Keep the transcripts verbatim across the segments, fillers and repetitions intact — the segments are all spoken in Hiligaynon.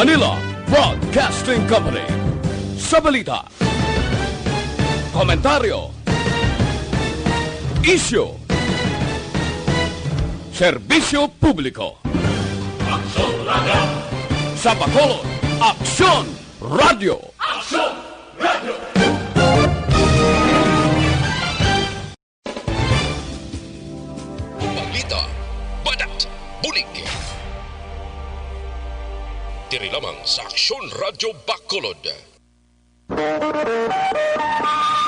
Manila Broadcasting Company. Sa balita, komentaryo, isyu, serbisyo publiko. Aksyon Radio! Sa Bacolod, Aksyon Radio! Aksyon Radio! Balita, banat, bulig. Diri lamang sa Aksyon Radyo Bacolod.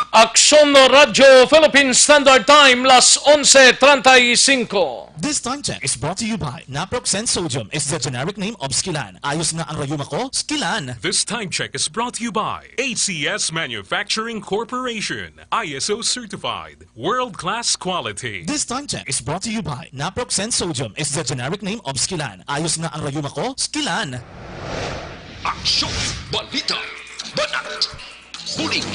Aksyon Radyo Philippine Standard Time, las onse treinta y cinco. This time check is brought to you by Naproxen Sodium is the generic name of Skilan. Ayos nga ang rayuma ko, Skilan. This time check is brought to you by A C S Manufacturing Corporation, I S O certified, world-class quality. This time check is brought to you by Naproxen Sodium is the generic name of Skilan. Ayos nga ang rayuma ko, Skilan. Aksyon, balita, banat, bulig.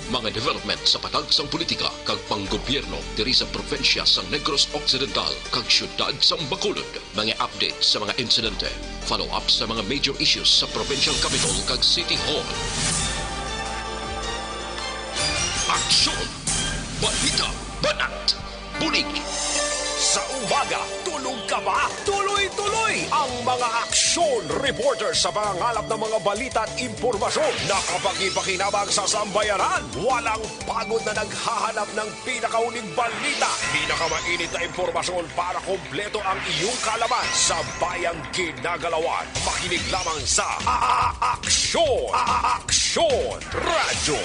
Mga development sa patag sang politika kag panggobyerno diri sa probinsya sang Negros Occidental kag siyudad sang Bacolod. Mga update sa mga insidente, follow-up sa mga major issues sa provincial capitol kag city hall. Aksyon! Balita! Banat! Bulig! Sa umaga, tulog ka ba? Tuloy-tuloy ang mga aksyon reporter sa pangangalap ng mga balita at impormasyon na kapakipakinabang sa sambayanan. Walang pagod na naghahanap ng pinakauling balita, pinakamainit na impormasyon para kompleto ang iyong kaalaman sa bayang ginagalawan. Makinig lamang sa A-, A-, Aksyon, A-, A-, Aksyon Radyo.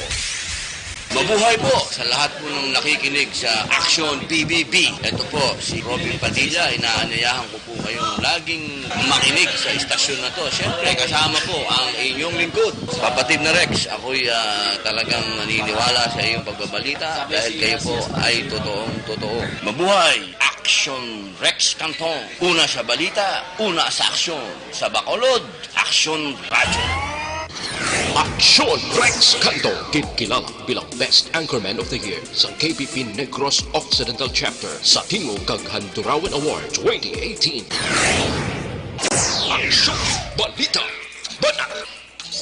Mabuhay po sa lahat po ng nakikinig sa Aksyon P B B. Ito po si Robin Padilla. Inaanyayahan ko po kayong laging makinig sa istasyon na to. Siyempre, kasama po ang inyong lingkod, Kapatid na Rex. Ako'y, ah, talagang naniniwala sa iyong pagbabalita dahil kayo po ay totoong totoo. Mabuhay! Aksyon Rex Cantong. Una sa balita, una sa aksyon. Sa Bacolod, Aksyon Radyo. Aksyon Rex Cantong, ginkilala bilang Best Anchorman of the Year sa K P P Negros Occidental Chapter sa Tingog kag Handurawan Award twenty eighteen. Aksyon, balita, banat,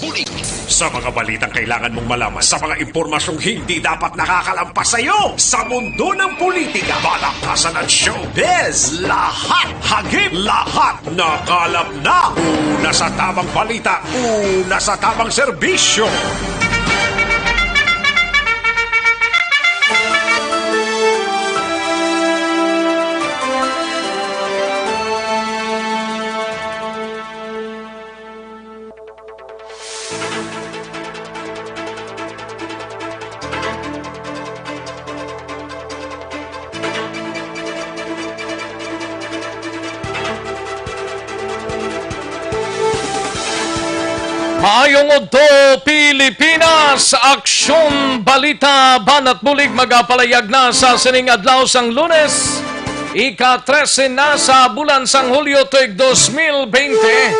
bulig. Sa mga balitang kailangan mong malaman, sa mga impormasyong hindi dapat nakakalampas sa iyo, sa mundo ng politika, palakpasan at showbiz, lahat hagip, lahat nakalap na. Una sa tamang balita, una sa tamang serbisyo. Maayong udto, Pilipinas! Aksyon, balita, banat bulig magapalayag na sa sining adlaw sang Lunes, ika trese na sa bulan sang Hulyo, tuig dos mil bente.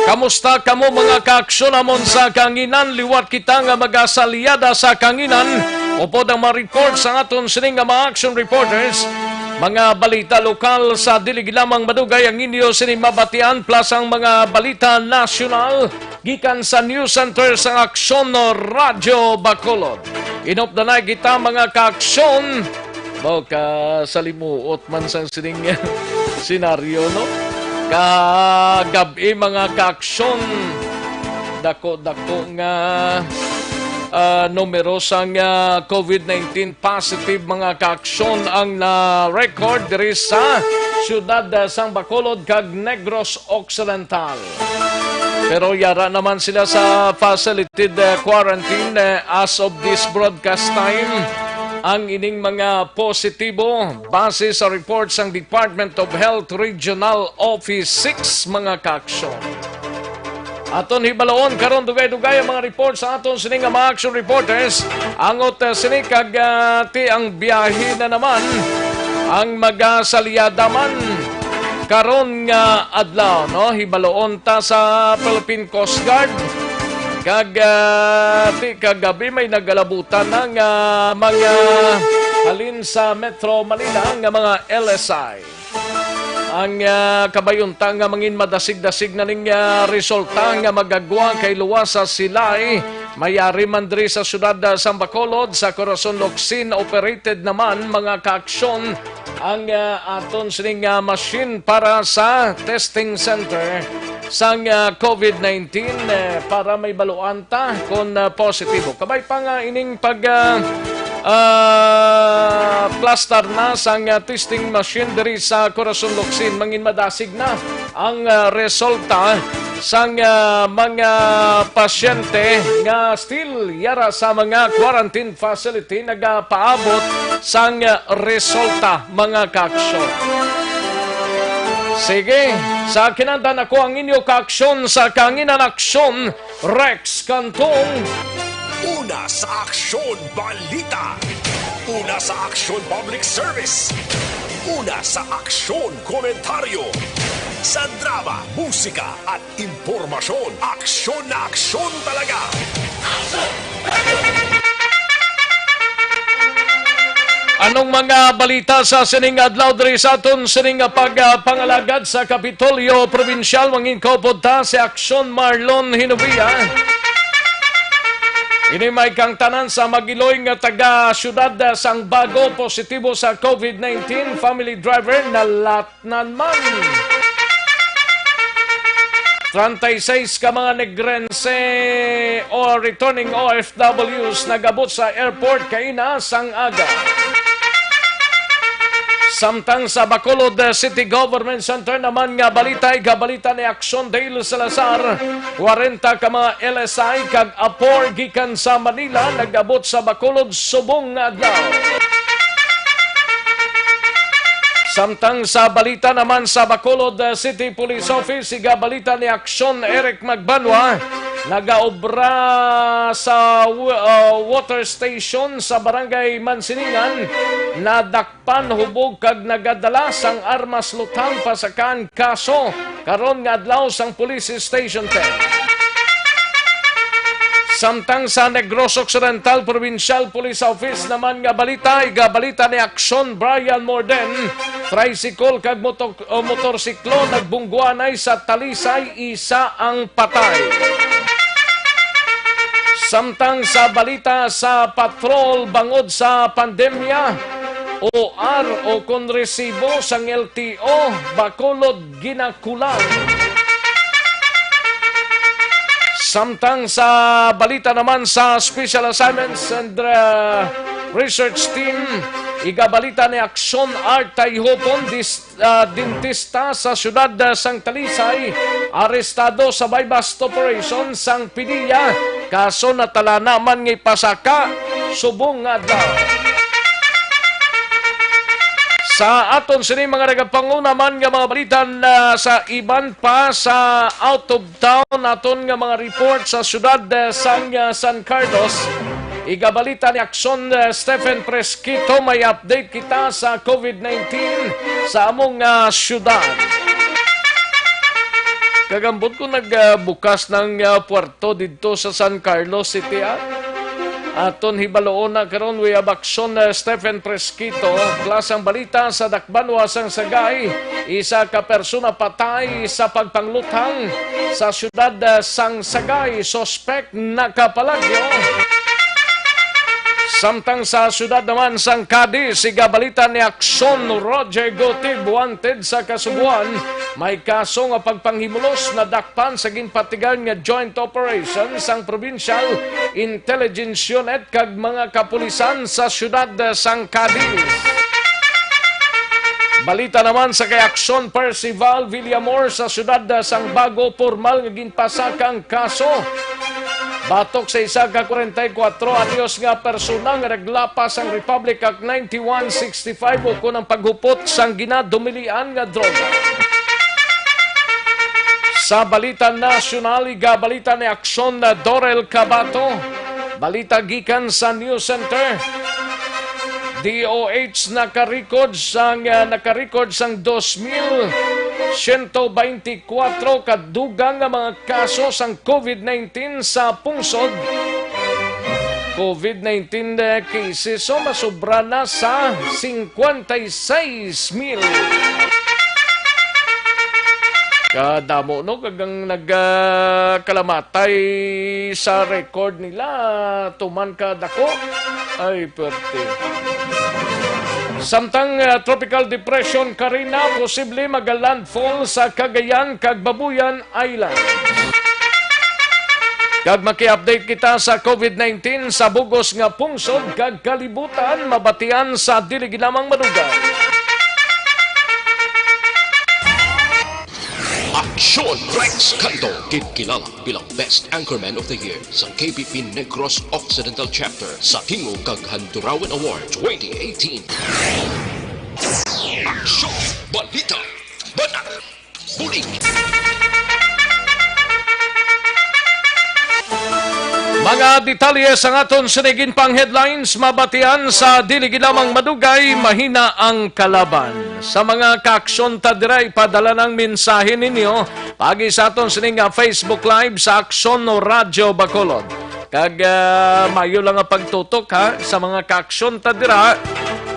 Kamusta kamo, mga kaaksyon namon sa kanginan? Liwat kita nga magasalyada sa kanginan upod ang mga report sa aton sining nga mga action reporters. Mga balita lokal sa dili lamang madugay ang inyo sini mabatian, plus ang mga balita nasyonal gikan sa news center sang Aksyon Radyo Bacolod. Inupdanay kita, mga kaaksyon. Mao ka salimuot man sang sining senaryo, no? Kagab-i, mga kaaksyon, dako-dako nga, ah, numero sang, ah, covid nineteen positive, mga kaaksyon, ang na-record diri sa siyudad, ah, sang Bacolod kag Negros Occidental. Pero yara naman sila sa facilitated, eh, quarantine, eh, as of this broadcast time. Ang ining mga positibo, base sa report sang Department of Health Regional Office six, mga kaaksyon. Aton hibaloon karon dugay-dugay ang mga report sa aton sini nga mga action reporters. Angot, eh, sini kag, ah, ti ang biyahe na naman ang magasalyada man karon nga adlaw, no? Hibaloon ta sa Philippine Coast Guard. Kag, ah, ti kagabi may nagalabutan na nga mga halin sa Metro Manila nga mga L S I. Ang, ah, kabay unta nga mangin madasig-dasig na ning, ah, resulta nga magagwa kay luwas sa silay. Mayari man diri sa siyudad, ah, sang Bacolod, sa Corazon, Locsin, operated naman mga kaaksyon ang, ah, aton sining, ah, machine para sa testing center sang, ah, COVID nineteen, eh, para may baluan ta kon, ah, positibo. Kabay pa nga ining pag, ah, ah, plastar na sang, ah, testing machine diri sa Corazon, Locsin, mangin madasig na ang, ah, resulta sang, ah, mga pasyente nga still yara sa mga quarantine facility nagapaabot sang, ah, resulta, mga kaaksyon. Sige, sa kinandan ako ang inyo kaaksyon sa Kaanginan Aksyon, Rex Cantong. Una sa aksyon, balita. Una sa aksyon, public service. Una sa aksyon, komentaryo. Sa drama, musika, at impormasyon, aksyon na aksyon talaga. Anong mga balita sa sining adlaw diri sa aton sining pagpangalagad sa Kapitolyo Probinsyal? Mangin kaupod ta si Aksyon Marlon Hinovia. Ini may kangtanan sa Maguiloy nga taga siyudad sang Bago, positibo sa COVID nineteen, family driver nalatnan man. Treinta y seis ka mga Negrense o returning O F Ws nagabot sa airport kaina sang aga. Samtang sa Bacolod City Government Center naman nga balita, igabalita ni Aksyon Dale Salazar, kwarenta ka mga L S I kag apor gikan sa Manila nag-abot sa Bacolod subong nga adlaw. Samtang sa balita naman sa Bacolod, uh, City Police Office, igabalita ni Aksyon Eric Magbanwa, nagaobra sa w-, uh, water station sa Barangay Mansiningan, nadak panhubog kag nagadala sang armas luthang pasakaan kaso karon nga adlaw sang Police Station ten. Samtang sa Negros Occidental Provincial Police Office naman nga balita, igabalita ni Aksyon Brian Morden, tricycle kag moto-, o motorsiklo nagbungguanay sa Talisay, isa ang patay. Samtang sa balita sa patrol bangod sa pandemya, O R o kon resibo sang L T O, Bacolod ginakulang. Samtang sa balita naman sa Special Assignments and, uh, Research Team, igabalita ni Aksyon Art Tayhopon, dis-, ah, dentista sa siyudad, ah, sang Talisay, arestado sa buy-bust operation sang PDEA. Kaso natalana man nga ipasaka subong nga adlaw. Sa aton sini mga nagapanguna man nga mga balita na sa iban pa sa out of town, aton nga mga report sa siyudad, ah, sang, ah, San Carlos. Igabalita ni Aksyon, eh, Stephen Presquito, may update kita sa COVID nineteen sa among, ah, syudad. Kagambot ko nagbukas ng, ah, puerto didto sa San Carlos City, ah. Aton hibaluon na karon, we have Aksyon, eh, Stephen Presquito. Klasang balita sa Dakbanwa sang Sagay, isa ka persona patay sa pagpangluthang sa syudad, ah, sang Sagay. Sos- suspek nakapalagyo. Samtang sa siyudad naman sang Cadiz, igabalita ni Aksyon Roger Gutib, wanted sa Kasubuan, may kaso nga pagpanghimulos nadakpan sa ginpatigan nga joint operation sang Provincial Intelligence Unit kag mga kapulisan sa siyudad sang Cadiz. Balita naman sa kay Aksyon Percival Villamor sa siyudad sang Bago, pormal nga ginpasaka ang kaso batok sa isa ka kwarenta y kuwatro anyos nga persona nga naglapas sang Republic Act ninety-one sixty-five ukon ang paghupot sang ginadumilian nga droga. Sa balita nasyonal, igabalita ni Aksyon na Dorel Cabato. Balita gikan sa News Center. D O H naka-record sang, ah, naka-record sang dos mil siyento baynte kuwatro ka dugang nga mga kaso sang COVID nineteen sa pungsod. COVID nineteen, eh, cases, so, masobra na sa singkwenta y seis mil. kadamo, no? Kag ang nag, ah, kalamatay sa record nila, tuman ka dako. Ay, perte. Samtang, ah, Tropical Depression Karina posible mag-landfall sa Cagayan kag Babuyan Island. Kag maki-update kita sa covid nineteen sa bugos nga pungsod kag kalibutan, mabatian sa dili gid lamang madugay. Aksyon Rex Canto, gid kilala bilang Best Anchorman of the Year sa K P P Negros Occidental Chapter sa Tingog kag Handurawan Award twenty eighteen. Aksyon, balita, banat, bulig. Mga detalye sang aton sini ginpang headlines, mabatian sa dili gid lamang madugay, mahina ang kalaban. Sa mga kaaksyon ta dira, ipadala ang mensahe ninyo paagi sa aton sini nga Facebook Live sa Aksyon Radyo Bacolod. Kag, ah, mayo lang ang pagtutok, ha, sa mga kaaksyon ta dira.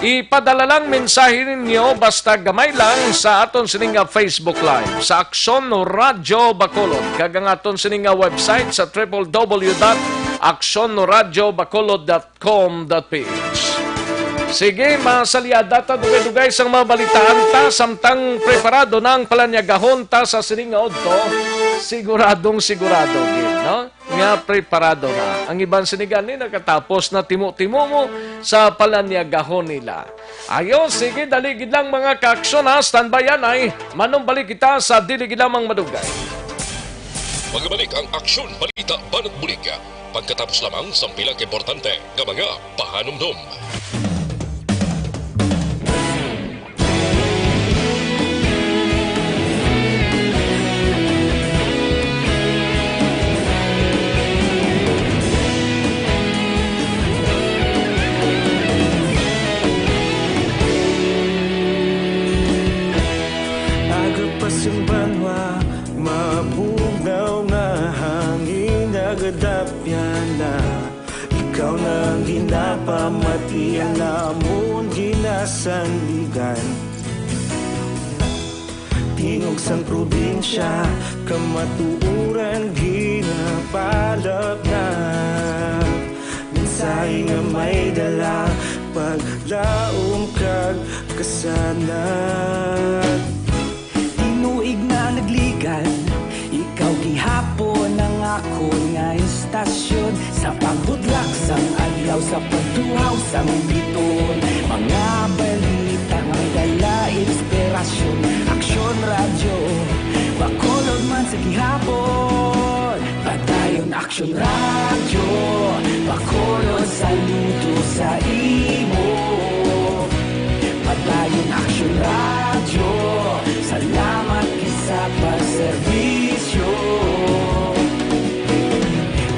Ipadala lang mensahe ninyo basta gamay lang sa aton sini nga Facebook Live sa Aksyon Radyo Bacolod kag ang aton sini nga website sa triple W dot aksyon radyo bacolod dot com dot ph. Sige, masalyada ta dugay-dugay sang mga balitaan ta, samtang preparado na ang palanyagahon ta sa sining nga udto. Siguradong sigurado gid, no? Nga preparado na. Ang iban sini gani nakatapos na timo-timo mo sa palanyagahon nila. Ayo, sige, dali gid lang, mga kaaksyon, ha. Standby yan ay manumbalik kita sa dili gid lamang madugay. Magbalik ang Aksyon, Balita, Banat, Bulig. Pagkatapos lamang sang pila ka importante nga mga pahanumdom. Aga pa sing banwa, mabugnaw nga hangin nagadapyan na. Ikaw na ang ginapamatian namon ginasandigan. Tingog sang probinsya, kamatuoran ginapalapnap. Mensahe nga may dala, paglaom kag kasanag. Tinuig na nagligad, ikaw gihapon ang akon nga istasyon. Sa pagbudlak sang adlaw, sa pagtuhaw sang bituon, mga balita nga may dala inspirasyon. Aksyon Radyo Bacolod man sa gihapon. Padayon Aksyon Radyo Bacolod, saludo sa imo. Padayon Aksyon Radyo, salamat gid sa pagserbisyo.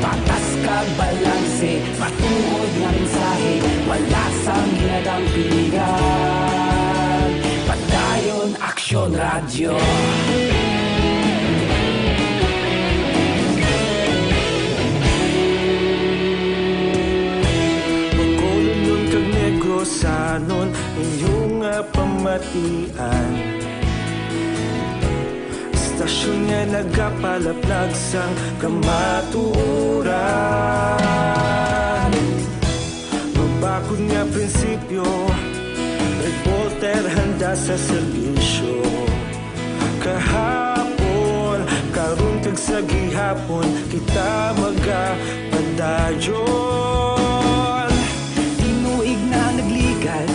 Patas kag balanse, matuod nga mensahe, wala sang ginadampingan. Padayon Aksyon Radyo. Bacolodnon kag Negrosanon, inyo nga pamatian. Istasyon nga nagapalaplag sang kamatuoran. Mabakod nga prinsipyo, reporter handa sa serbisyo. Kahapon, karon kag sa gihapon, kita magapadayon. Tinuig na nagligad,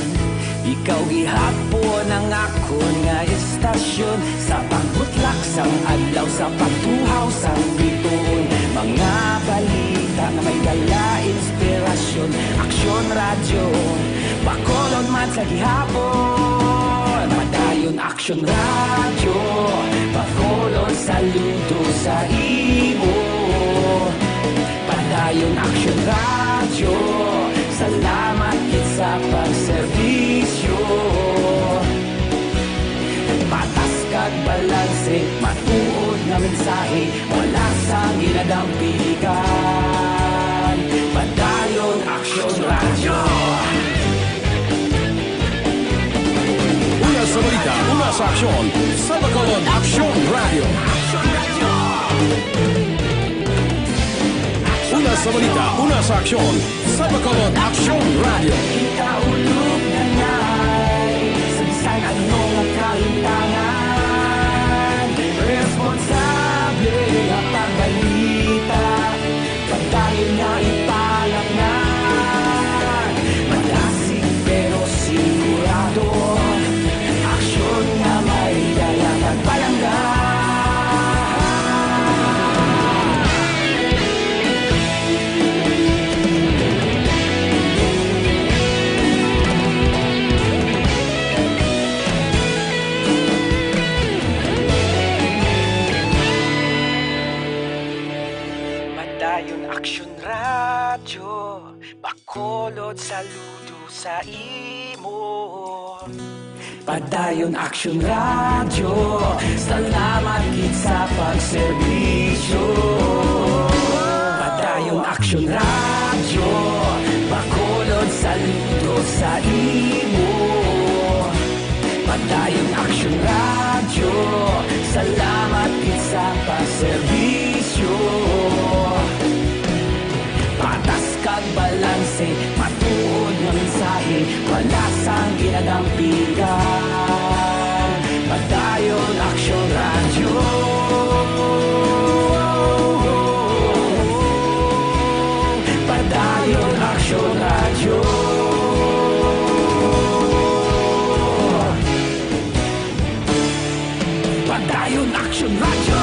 ikaw gihapon ang akon nga istasyon. Sa pagbutlak sang adlaw, sa pagtuhaw sang bituon, mga balita nga may dala inspirasyon. Aksyon Radyo Bacolod man sa gihapon. Padayon Aksyon Radyo Bacolod, saludo sa imo. Padayon Aksyon Radyo, salamat gid sa pagserbisyo. Patas kag balanse, matuod nga mensahe, wala sang ginadampingan. Padayon Aksyon Radyo. Una sa balita, una Sa aksyon, sa Bacolod Aksyon Radio. Una sa balita, una sa aksyon, sa Bacolod Aksyon Radio. Ikaulog na ngay, saysay ano nga kalimtangan, responsable nga pagbalita. Padayon nga ipalatngan, malasig pero sigurado, aksyon nga may dala kag palangga. Padayon Aksyon Radyo, Bacolod, saludo sa imo. Padayon Aksyon Radyo, salamat gid sa pagserbisyo. Padayon Aksyon Radyo, Bacolod, saludo sa imo. Padayon Aksyon Radyo, salamat gid sa pagserbisyo. Patas kag balanse, matuod nga mensahe, wala sang ginadampigan. Padayon Aksyon Radyo. Padayon Aksyon Radyo. Padayon Aksyon Radyo.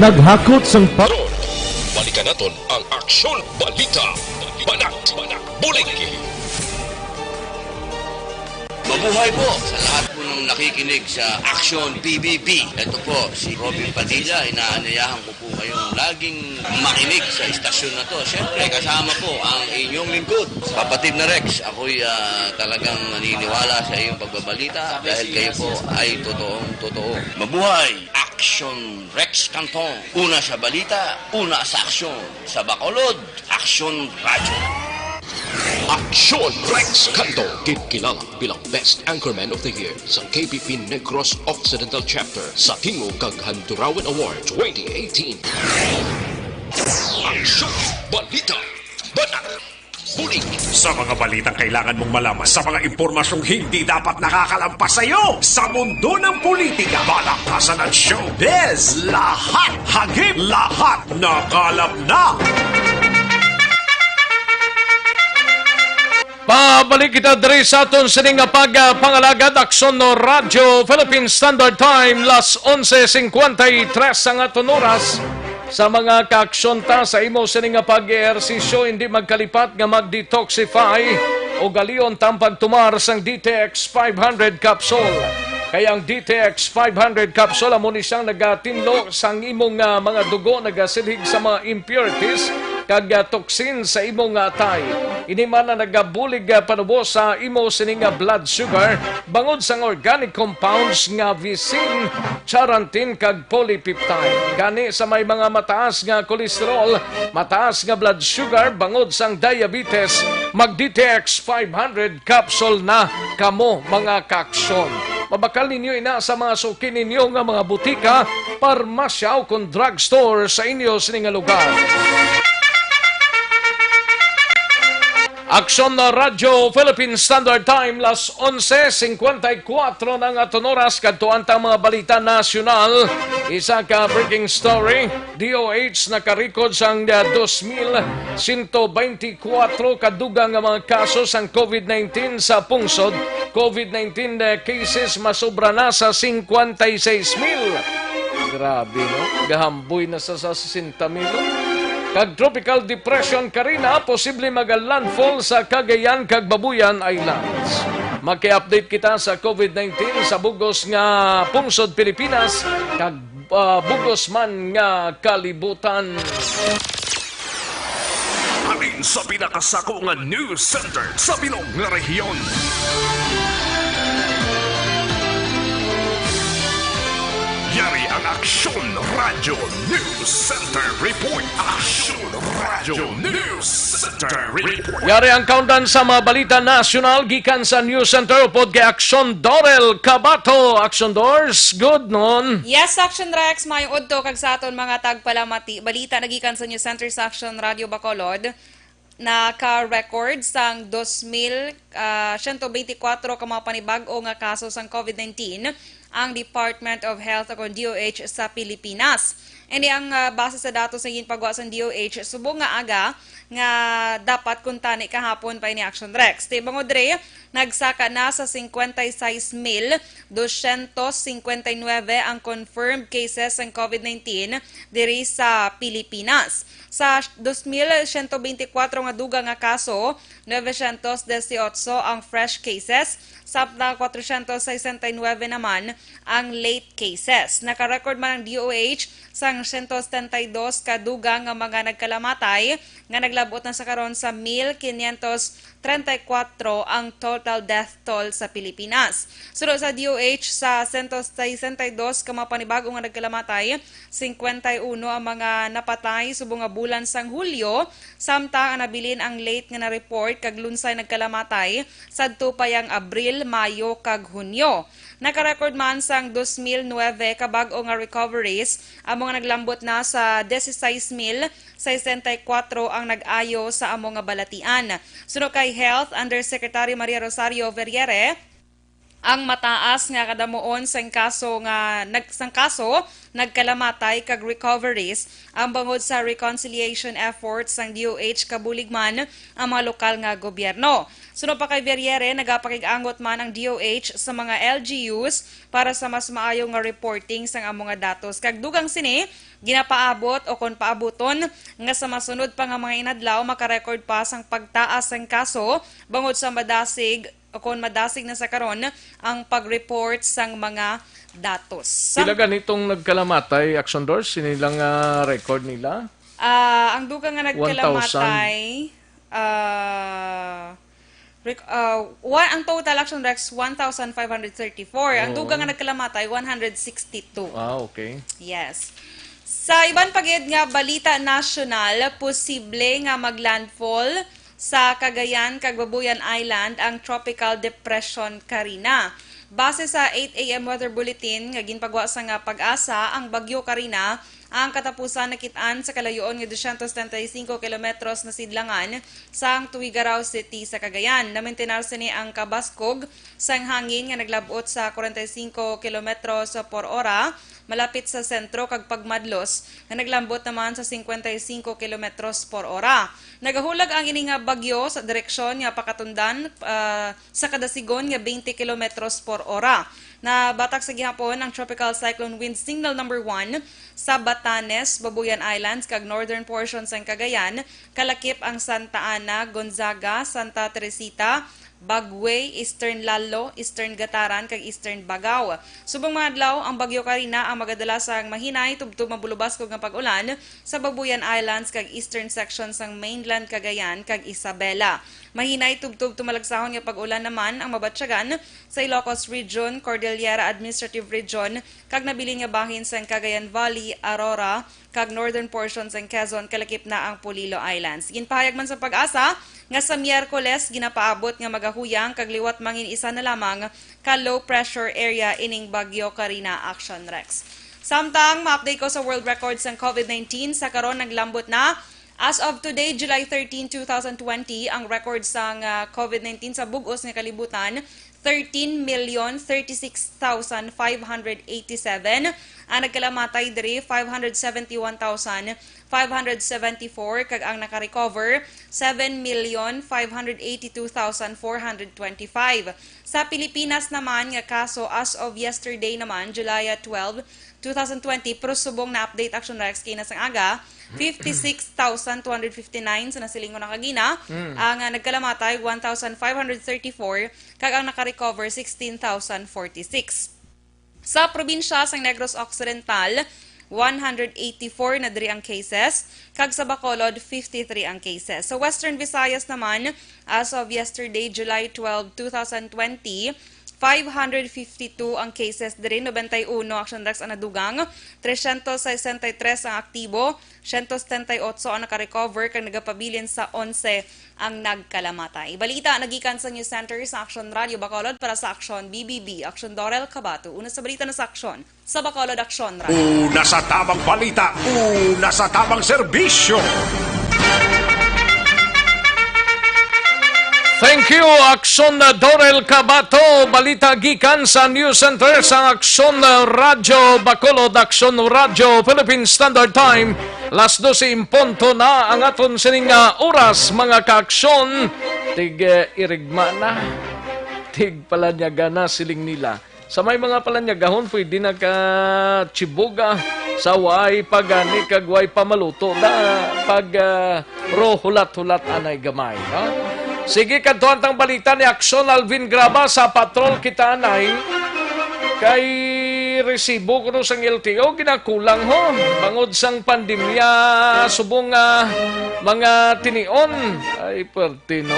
Naghakot sang pa- Karon, balikan naton ang Aksyon Balita. Banat, bulig. Mabuhay po sa lahat po ng nakikinig sa Aksyon P B B. Ito po si Robin Padilla, inaanyayahan ko po kayong laging makinig sa istasyon na to. Siyempre, kasama po ang inyong lingkod, Kapatid na Rex. Ako'y, ah, talagang naniniwala sa iyong pagbabalita dahil kayo po ay totoong totoo. Mabuhay! Aksyon Rex Cantong. Una sa balita, una sa aksyon. Sa Bacolod, Aksyon Radyo. Aksyon Rex Canto, ginkilala bilang Best Anchorman of the Year sa K P P Negros Occidental Chapter sa Tingog kag Handurawan Award twenty eighteen. Aksyon, balita, banat, bulig. Sa mga balitang kailangan mong malaman, sa mga impormasyong hindi dapat nakakalampas sa iyo, sa mundo ng politika, balakasan at showbiz, lahat, hagip, lahat, nakalap na. Pabalik kita diri sa aton sini nga pag, ah, pangalagad, Aksyon no Radyo Philippine Standard Time, las onse cincuenta y tres ang aton oras. Sa mga kaaksyon ta, sa imo sini nga pag-ehersisyo, hindi magkalipat nga mag-detoxify o galion ta ang pagtumar sang D T X five hundred capsule. Kay ang D T X five hundred capsule amo ni siyang nagatinlo sang imong, ah, mga dugo, nagasilhig sa mga impurities kag, ah, toxin sa imong, ah, atay. Ini man ang nagabulig, ah, panubo sa imo sini nga blood sugar bangod sang organic compounds nga visin, charantin kag polypeptide. Gani sa may mga mataas nga cholesterol, mataas nga blood sugar bangod sang diabetes, mag D T X five hundred capsule na kamo, mga kaaksyon. Mabakal ninyo ina sa mga suki ninyo nga mga butika, parmasya, o kon drugstore sa inyo sini nga lugar. Aksyon na Radyo Philippine Standard Time, las onse cincuenta y cuatro na ang aton oras. Kadtuan ta ang mga balita nasyonal. Isa ka breaking story. D O H nakarecord sang, ah, dos mil sento veinticuatro ka dugang nga mga kaso sang COVID nineteen sa pungsod. COVID nineteen, ah, cases masobra na sa cincuenta y seis mil. Grabe, no? Gahamboy na sa, sa sesenta mil, no? Kag Tropical Depression Karina posible maga-landfall sa Cagayan kag Babuyan Islands. Maki-update kita sa COVID nineteen sa bugos nga pungsod Pilipinas kag, ah, bugos man nga kalibutan. Halin sa pinakasako nga news center sa bilog nga rehiyon. Yari ang Aksyon Radio News Center Report. Aksyon Radio News Center Report. Yari ang kaundan sa mga balita nasyonal gikan sa News Center upod kay Aksyon Dorel Cabato. Aksyon Dors, good noon. Yes, Aksyon Rex, maayong udto kag sa aton mga tagpalamati. Balita nagikan sa News Center sa Aksyon Radio Bacolod. Naka-record sang dos mil, ah, siyento beintikwatro ka mga panibag-o nga kaso sang COVID nineteen ang Department of Health o kon D O H sa Pilipinas. Ini ang, ah, base sa datos nga ginpagwa sang D O H subong nga aga nga dapat kuntani kahapon pa ini, Action Rex. Ti bangod diri, nagsaka na sa cincuenta y seis mil doscientos cincuenta y nueve ang confirmed cases sang COVID nineteen diri sa Pilipinas. Sa dos mil siyento beintikwatro nga dugang nga kaso, novecientos dieciocho ang fresh cases, samtang cuatrocientos sesenta y nueve naman ang late cases. Naka-record man ang D O H sang siyento setenta y dos ka dugang nga mga nagkalamatay, nga naglabot na sa karon sa mil quinientos treinta y cuatro ang total death toll sa Pilipinas. Suno sa D O H, sa siyento sesenta y dos ka mga panibag-o nga nagkalamatay, cincuenta y uno ang mga napatay subong nga bulan sang Hulyo, samtang ang nabilin ang late nga na-report kag lunsay nagkalamatay sadto pa yang Abril, Mayo, kag Hunyo. Naka-record man sang dos mil nuebe ka bag-o nga recoveries, amo nga naglambot na sa dieciséis mil sesenta y cuatro ang nag-ayo sa amo nga balatian. Suno kay Health Undersecretary Maria Rosario Verriere, ang mataas nga kadamuon sang kaso nga nag-, sang kaso, nagkalamatay kag recoveries ang bangod sa reconciliation efforts sang D O H, kabulig man ang mga lokal nga gobyerno. Suno pa kay Verriere, nagapakig-angot man ang D O H sa mga L G Us para sa mas maayo nga reporting sang amo nga datos. Kag dugang sini, ginapaabot o kon paabuton nga sa masunod pa nga mga inadlaw makarecord pa sang pagtaas sang kaso bangod sa madasig o kon madasig na sa karon ang pag-report sang mga datos. Sa Pila ganitong nagkalamatay, Action Doors? Sini lang, ah, record nila? Ah, ang dugang nga One thousand? nagkalamatay, ah, rec-, ah, wa-, ang total, Action Rex, one thousand five hundred thirty-four. Ang Oo. dugang nga nagkalamatay, one hundred sixty-two. Ah, okay. Yes. Sa iban pa gid nga balita nasyonal, posible nga maglandfall sa Cagayan kag Babuyan Island ang Tropical Depression Karina. Base sa eight A M weather bulletin nga ginpagwa sa nga PAGASA, ang Bagyo Karina ang katapusan nakit-an sa kalayoon nga doscientos setenta y cinco kilometros na sidlangan sang Tuguegarao City sa Cagayan. Namintinar sini ang kabaskog sang hangin nga naglab-ot sa forty-five kilometros por ora malapit sa sentro kag pagmadlos nga naglambot naman sa fifty-five kilometros por ora. Nagahulag ang ini nga bagyo sa direksyon nga pakatundan, ah, sa kada sigon nga twenty kilometros por ora. Nabatak sa gihapon ang Tropical Cyclone Wind Signal number one sa Batanes, Babuyan Islands, kag northern portion sang Cagayan, kalakip ang Santa Ana, Gonzaga, Santa Teresita, Bagwe, Eastern Lalo, Eastern Gataran, kag Eastern Bagao. Subong mga adlaw, ang Bagyo Karina ang magadala sang mahinay tubtob mabulubaskog nga pag-ulan sa Babuyan Islands kag eastern section sang mainland Cagayan kag Isabela. Mahinay tubtob tumalagsahon nga pag-ulan naman ang mabatyagan sa Ilocos Region, Cordillera Administrative Region, kag nabilin nga bahin sang Cagayan Valley, Aurora, kag northern portion sang Quezon, kalakip na ang Polillo Islands. Ginpahayag man sa PAGASA nga sa Miyerkules ginapaabot nga magahuyang kag liwat mangin isa na lamang ka low pressure area ining Bagyo Karina, Action Rex. Samtang ma-update ko sa world record sang COVID nineteen, sa karon naglambot na, as of today, July thirteen, two thousand twenty, ang record sang, ah, COVID nineteen sa bug-os nga kalibutan, thirteen million thirty-six thousand five hundred eighty-seven. Ang nagkalamatay diri, five hundred seventy-one thousand five hundred seventy-four, kag ang nakarecover, seven million five hundred eighty-two thousand four hundred twenty-five. Sa Pilipinas naman nga kaso, as of yesterday naman, July twelve, two thousand twenty, pero subong na-update, Action Rex, kay na sang aga, fifty-six thousand two hundred fifty-nine sa nasilingon na kagina, Mm. ang, ah, nagkalamatay, one thousand five hundred thirty-four, kag ang nakarecover, sixteen thousand forty-six. Sa probinsya sang Negros Occidental, one hundred eighty-four na diri ang cases, kag sa Bacolod, fifty-three ang cases. Sa Western Visayas naman, as of yesterday, July twelve, two thousand twenty, five hundred fifty-two ang cases diri, noventa y uno, Action Rex, ang nadugang, trescientos sesenta y tres ang aktibo, siyento setenta y otso ang nakarecover, kag nagapabilin sa onse ang nagkalamatay. Balita nagikan sa News Center sa Action Radio Bacolod para sa Action B B B. Action Dorel Cabato. Una sa balita na sa Action sa Bacolod Action Radio. Una sa tabang balita, una sa tabang serbisyo. Thank you, Action Dorel Cabato. Balita gikan sa News Center sa Action Radio Bacolod, Action Radio Philippine Standard Time. Las doce en punto na ang aton sining, ah, oras, mga kaaksyon. Tig, eh, irigma na. Tig palanyaga na, siling nila. Sa may mga palanyagahon, pwede na ka chibuga. Sa way pa gani kag way pa maluto na pag, ah, ro hulat-hulat anay gamay, no? Sige, kadtuan tang balita ni Action Alvin Graba sa Patrol Kita Anay. Kay resibo kuno sang L T O ginakulang, ho, bangod sang pandemya, subong nga mga tinion. Ay, perte, no?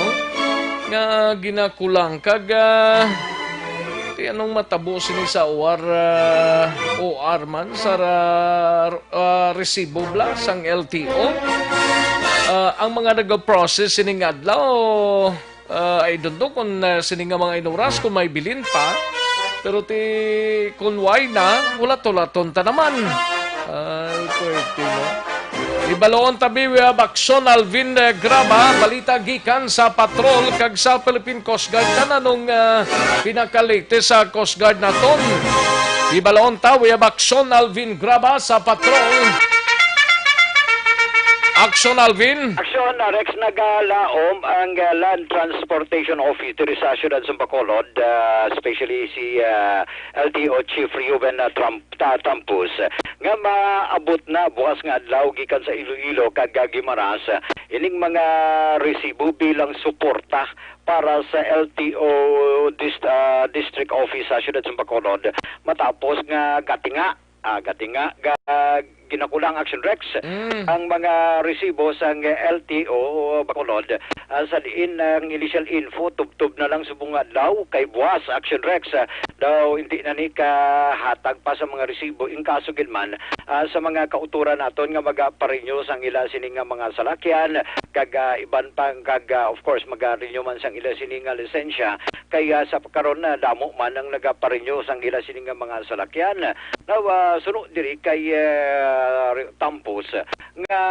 Nga ginakulang kag, ah, ti anong matabo sini sa O R, ah, O R man sa ra-, ah, resibo bala sang L T O. Ah, ang mga nag-process sining adlaw, ah, I don't know kung, ah, sini nga mga inuras kung may bilin pa. Pero ti kun way na, hulat-hulaton ta naman. Ay, pwerte, no? Ibaloon tabi, we have Action Alvin, eh, Graba, balita gikan sa Patrol kag sa Philippine Coast Guard. Kananong, ah, pinakalatest sa Coast Guard naton? Ibaloon ta, we have Action Alvin Graba sa Patrol. Action Alvin. Action, uh, Rex, nagalaom ang, uh, Land Transportation Office diri sa siyudad sa Bacolod, uh, especially si, uh, L T O Chief Reuben, uh, Trump, Ta-, Tampos, nga maabot na bukas nga adlaw gikan sa Iloilo kag, uh, Guimaras, uh, ining mga resibo bilang suporta para sa L T O dist-, uh, District Office sa siyudad sa Bacolod matapos nga gatinga, ah, gatinga, ga-, ginakulang, Action Rex, Mm. ang mga resibo sang L T O Bacolod, ah, sa diin ang initial info, tubtob na lang subong nga adlaw kay buwas, Action Rex, ah, daw hindi na ni kahatag pa sa mga resibo, in kaso gid man, ah, sa mga kautoran naton nga magaparenew sang ila sini nga mga salakyan, kag, ah, iban pa, kag, ah, of course, magarenew man sang ila sini nga lisensya, kay, ah, sa karon na damo man ang nagaparenew sang ila sini nga mga salakyan. Now, ah, suno diri kay, ah, Tampos nga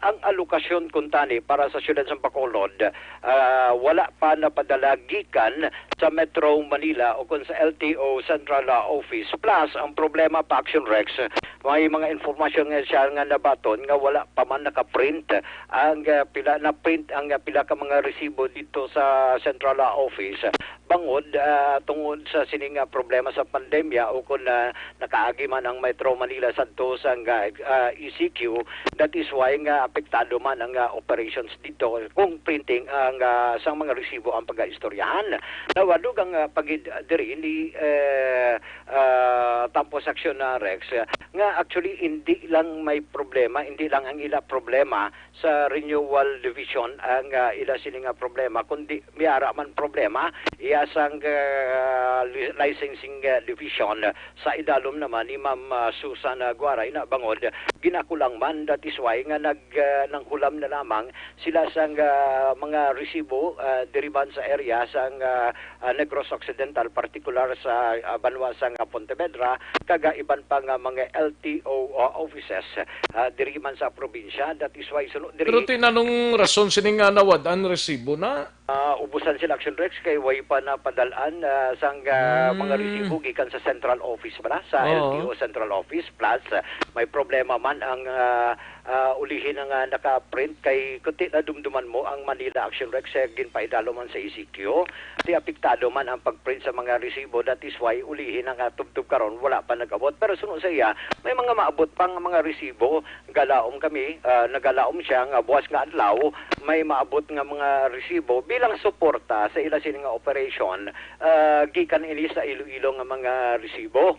ang alokasyon kuntani para sa siyudad sa Bacolod, ah, wala pa napadala gikan sa Metro Manila o kon sa L T O Central, ah, Office. Plus, ang problema pa, Action Rex, may mga informasyon nga siya nga nabaton nga wala pa man nakaprint ang, ah, pila na print ang, ah, pila ka mga resibo dito sa Central, ah, Office. Bangod, ah, tungod sa sini nga problema sa pandemya o kon, ah, nakaagi man ang Metro Manila sadto sang, ah, ah, E C Q, that is why nga apektado man ang, ah, operations dito kung printing ang, ah, sang mga resibo ang pagaistoryahan. Nawadog ang, ah, pagid diri ni, eh, ah, Tampos Action na Rex, ah, nga actually hindi lang may problema, hindi lang ang ila problema sa Renewal Division ang, ah, ila sini nga problema, kundi may ara man problema iya sang, ah, li-, Licensing, ah, Division sa idalom naman ni Ma'am, ah, Susan, ah, Guaray na bangod ginakulang man. That is why nga nag, ah, nanghulam na lamang sila sang, ah, mga resibo, ah, diri man sa area sang, ah, ah, Negros Occidental, partikular sa, ah, banwa sang, ah, Pontevedra, kag, ah, iban pa nga mga L T O, ah, offices, ah, diri man sa probinsya. That is why suno diri. Pero tinanong rason sini nga nawad-an resibo na? Ah, ubusan sila, Action Rex, kay way pa napadalaan, ah, sang, ah, mga Hmm. resibo gikan sa central office bala, sa Oo. L T O central office. Plus, ah, may problema man ang, ah, ah, ulihi na nga naka-print kay kuti na dumduman mo ang Manila Action Rex, eh, ginpaidalo man sa E C Q. Ti apektado man ang pag-print sa mga resibo. That is why ulihi na nga tubtob karon wala pa nag-abot. Pero suno sa iya, may mga maabot pang mga resibo. Galaom kami, ah, nagalaom siya nga buwas nga adlaw may maabot nga mga resibo bilang suporta sa ila sini nga operation, ah, gikan ini sa Iloilo nga mga resibo.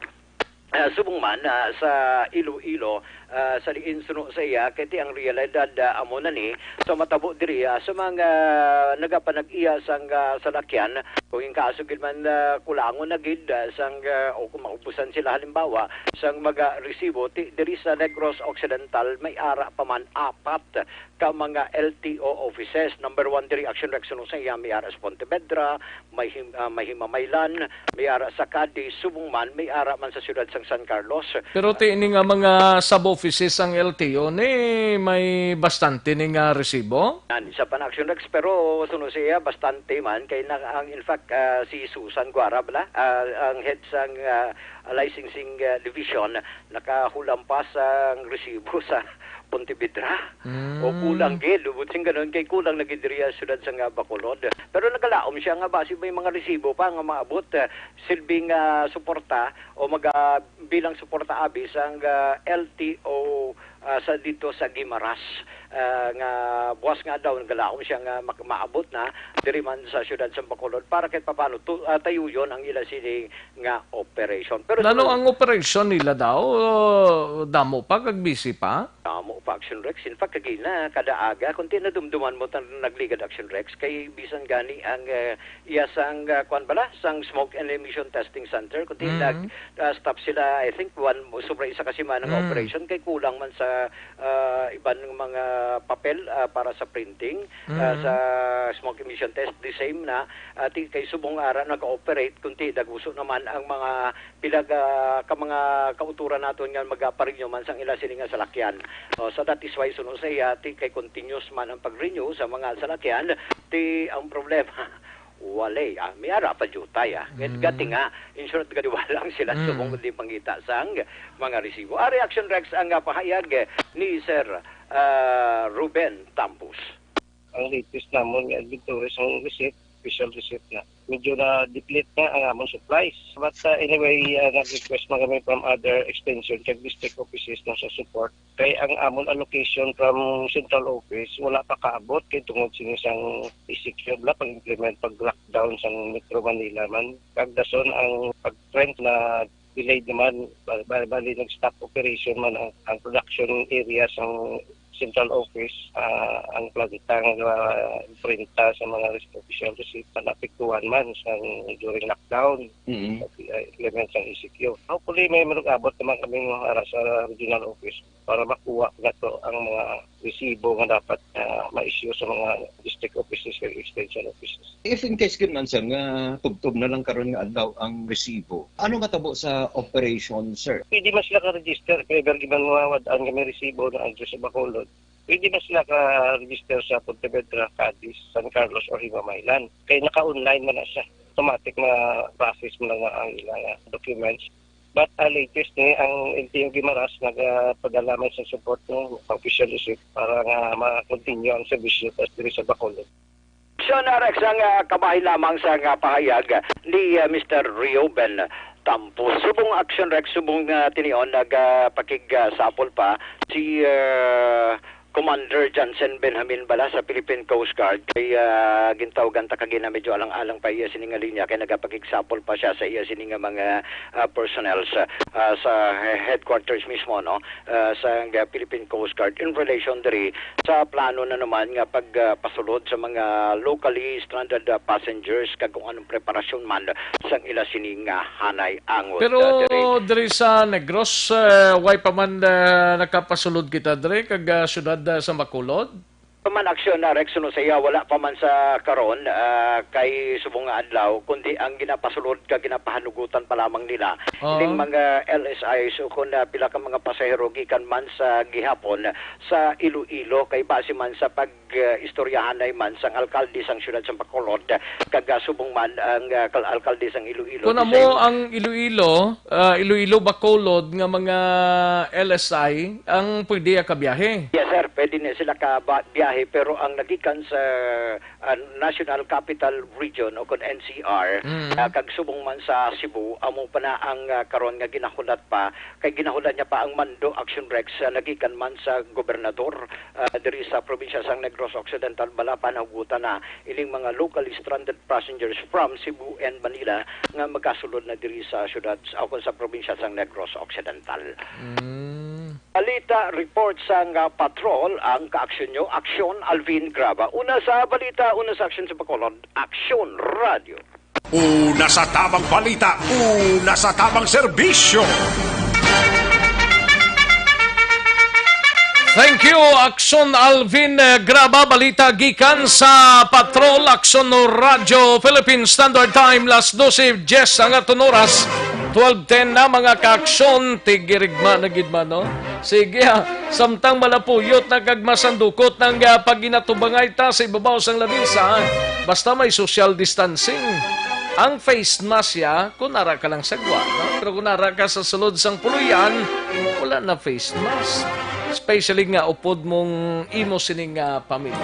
Ah, subong man, ah, sa Iloilo, ah, sa diin suno sa iya, kay ti ang realidad, ah, amo na ni, sa matabo diri, ah, sa mga nagapanag-iya sang, ah, salakyan, Kung in kaso gid man, ah, kulangon na gid, ah, sang, ah, o kung maubusan sila halimbawa sang mga resibo, ti, diri sa Negros Occidental may ara pa man apat ka mga L T O offices. Number one diri, Action Rex, suno sa iya, may ara sa Pontevedra, may him-, ah, may Himamaylan, may ara sa Cadiz, subong man may ara man sa siyudad sang San Carlos. Pero ti ini nga mga sub-offices sang L T O ni may bastante ni nga resibo? Yan, isa pa na, Action Rex, pero suno sa iya, bastante man kay na, ang, in fact, ah, si Susan Guara bala, ah, ang head sang, ah, licensing, ah, division, nakahulam pa sang resibo sa Pontevedra. O Mm. kulang gid, ubot sing ganun, kay kulang na gid diri ang siyudad sang, ah, Bacolod. Pero nagalaom siya nga basi may mga resibo pa nga maabot, ah, silbing, ah, suporta o maga-, bilang suporta abi sang, ah, L T O, ah, sa dito sa Guimaras, ah, nga buwas nga adlaw nagalaom siya nga mak-, maabot na diri man sa siyudad sa Bacolod para kahit papano tu-, ah, tayuyon ang ila sini nga operation. Pero Lalo sa ang operasyon nila daw, damo pa kag busy pa? Damo pa, Action Rex. In fact, kagina, kada aga, kung tinadumduman mo tan nagligad, Action Rex, kay bisan gani ang, eh, iya sang, ah, kwan bala, sang Smoke and Emission Testing Center, kung Mm. tinag, ah, stop sila, I think, one, sobra isa ka semana nga Mm. operation, kay kulang man sa, ah, iban nga mga papel, ah, para sa printing, ah, Mm. sa smoke emission test, the same na, ah, ti-, kay subong ara nag-ooperate, kung ti, daguso naman ang mga pila ka, ka mga kauturan naton nga magaparinyo man sang ila sini nga salakyan. Oh, so that is why suno sa iya, ti kay continuous man ang pag-renew sa mga salakyan, ti ang problema, walay, ah, may ara pa diutay, ah. Gati Mm. nga, insured gadi wala lang sila Mm. subong di pangita sang mga resibo. Ari, Action Rex, ang, ah, pahayag, eh, ni Sir, ah, Ruben Tampus. Ang latest namon nga inventory sang receipt, official receipt na. Medyo na-deplete na ang amon supplies. But, uh, anyway, uh, nag-request man kami from other extension kag district offices na sa support. Kay ang amon allocation from central office wala pa kaabot kay tungod sini sang E C Q bala pag-implement pag-lockdown sang Metro Manila man. Kag dason ang pag-print na delayed naman, bali, bali, bali nag-stop operation man ang, ang production area sang central office, ah, ang planta nga, ah, imprinta sa mga res-, official receipt na naapektuhan man sang during lockdown, Mm. sa, ah, implement sang E C Q. Hopefully, may manug-abot naman kami nga ara sa regional office para makuha nato ang mga resibo nga dapat, ah, ma-issue sa mga district offices kag extension offices. If in case gid man, sir, nga tubtob na lang karon nga adlaw ang resibo, ano matabo sa operation, sir? Pwede man sila ka-register, if ever gid man mawad-an kami resibo na adto sa Bacolod. Pwede man sila ka-register sa Pontevedra, Cadiz, San Carlos, or Himamaylan. Kay naka-online man na siya. Automatic ma-process mo lang ang ilang, ah, documents. But, ah, latest ni ang L T O Guimaras nagapadala man sa support ng official receipt para nga ma-continue ang serbisyo tas diri sa Bacolod. Action Rex ang, ah, kabahin lamang sa nga pahayag ni, ah, Mister Reuben Tampus. Subong Action Rex, subong, ah, tinion, nagapakig, ah, sapol pa si, ah, Commander Johnson Benjamin bala sa Philippine Coast Guard kay, ah, gintawgan ta kagina medyo alang-alang pa iya sini nga linya kay nagapakigsapol pa siya sa iya sini nga mga, ah, personnel sa, ah, sa he-, headquarters mismo, no, ah, sa, ah, Philippine Coast Guard in relation diri sa plano na naman nga pag, ah, pasulod sa mga locally stranded, ah, passengers kag kung anong preparasyon man sang ila sini nga hanay angot, Pero ah, diri. diri sa Negros, ah, way pa man, ah, nakapasulod kita diri kag, ah, siyudad, ah, sa Bacolod? Pa man, Action Rex, suno sa iya, wala pa man sa karon, ah, kay subong nga adlaw, kundi ang ginapasulod kag ginapahanugutan pa lamang nila Oh. ining mga L S Is o kun, ah, pila ka mga pasahero gikan man sa gihapon sa Iloilo, kay base man sa pag, ah, istoryahanay man sang alkalde sang siyudad sang Bacolod, kag, ah, subong man ang, ah, kal-, alkalde sang Iloilo, Kun the amo same. ang Iloilo, ah, Iloilo, Bacolod nga mga L S I ang pwede kabiyahe? Yes, sir. Pwede na sila ka ba-, biyahe, pero ang nagikan sa, ah, National Capital Region o kun N C R, Mm. ah, kag subong man sa Cebu, amo pa na ang, ah, karon nga ginahulat pa, kay ginahulat niya pa ang mando, Action Rex, ah, nagikan man sa gobernador, ah, diri sa probinsya sang Negros Occidental, bala panahugutan na ining mga locally stranded passengers from Cebu and Manila nga magasulod na diri sa siyudad, o sa probinsya sang Negros Occidental. Mm. Balita report sang, ah, patrol ang kaaksyon nyo, Aksyon Alvin Graba. Una sa balita, una sa aksyon sa Bacolod, Aksyon Radio. Una sa tabang balita, una sa tabang serbisyo. Thank you, Action Alvin, eh, Graba. Balita gikan sa Patrol, Action Radyo Philippine Standard Time, las dose diyes ang aton oras. Twelve ten na, mga ka-aksyon. Tigirigma na gid man, no? Sige, ha. Samtang malapuyot na kag masandukot ang, ah, pagginatubangay ta sa ibabaw sang lamisa, basta may social distancing. Ang face mask ya, kung ara ka lang sa gwa, no? Pero kung ara ka sa sulod sang puloy-an, wala na face mask. Especially nga upod mong imo sining, ah, pamilya.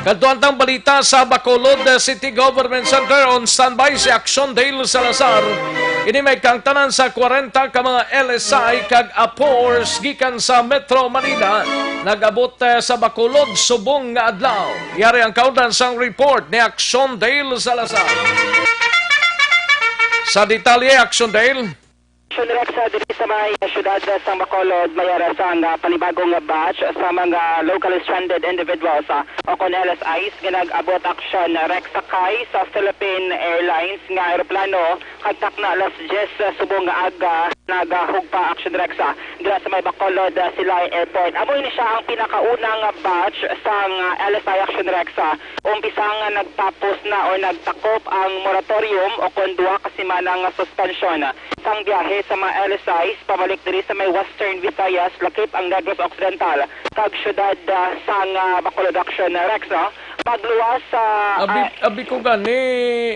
Kadto ang tang balita sa Bacolod, ah, City Government Center. On standby si Action Dale Salazar. Ini may kaangtanan sa kwarenta ka mga L S I kag apors gikan sa Metro Manila nag-abot, eh, sa Bacolod subong nga adlaw. Yari ang kaundan sang report ni Action Dale Salazar. Sa detalye, Action Dale. Action Rex, ah, diri sa may siyudad, ah, sang Bacolod, may ara sang, ah, panibago nga batch sa mga locally stranded individuals, ah, o kon L S Is nga nag-abot, Action Rex, sakay sa Philippine Airlines nga eroplano kag takna alas diyes, ah, subong nga aga nagahugpa, Action Rex, ah, dira sa may Bacolod, ah, Silay Airport. Amo ini sia ang pinakauna nga batch sang, ah, L S I, Action Rex, ah, umpisa nga nagtapos na o nagtakop ang moratorium o kon duha ka semana nga suspension sang biyahe sa mga L S Is pabalik diri sa may Western Visayas, lakip ang Negros Occidental kag siyudad, ah, sang, ah, Bacolod, Action Rex, no? Pagluwas sa, Abi, ah, abi ko gani,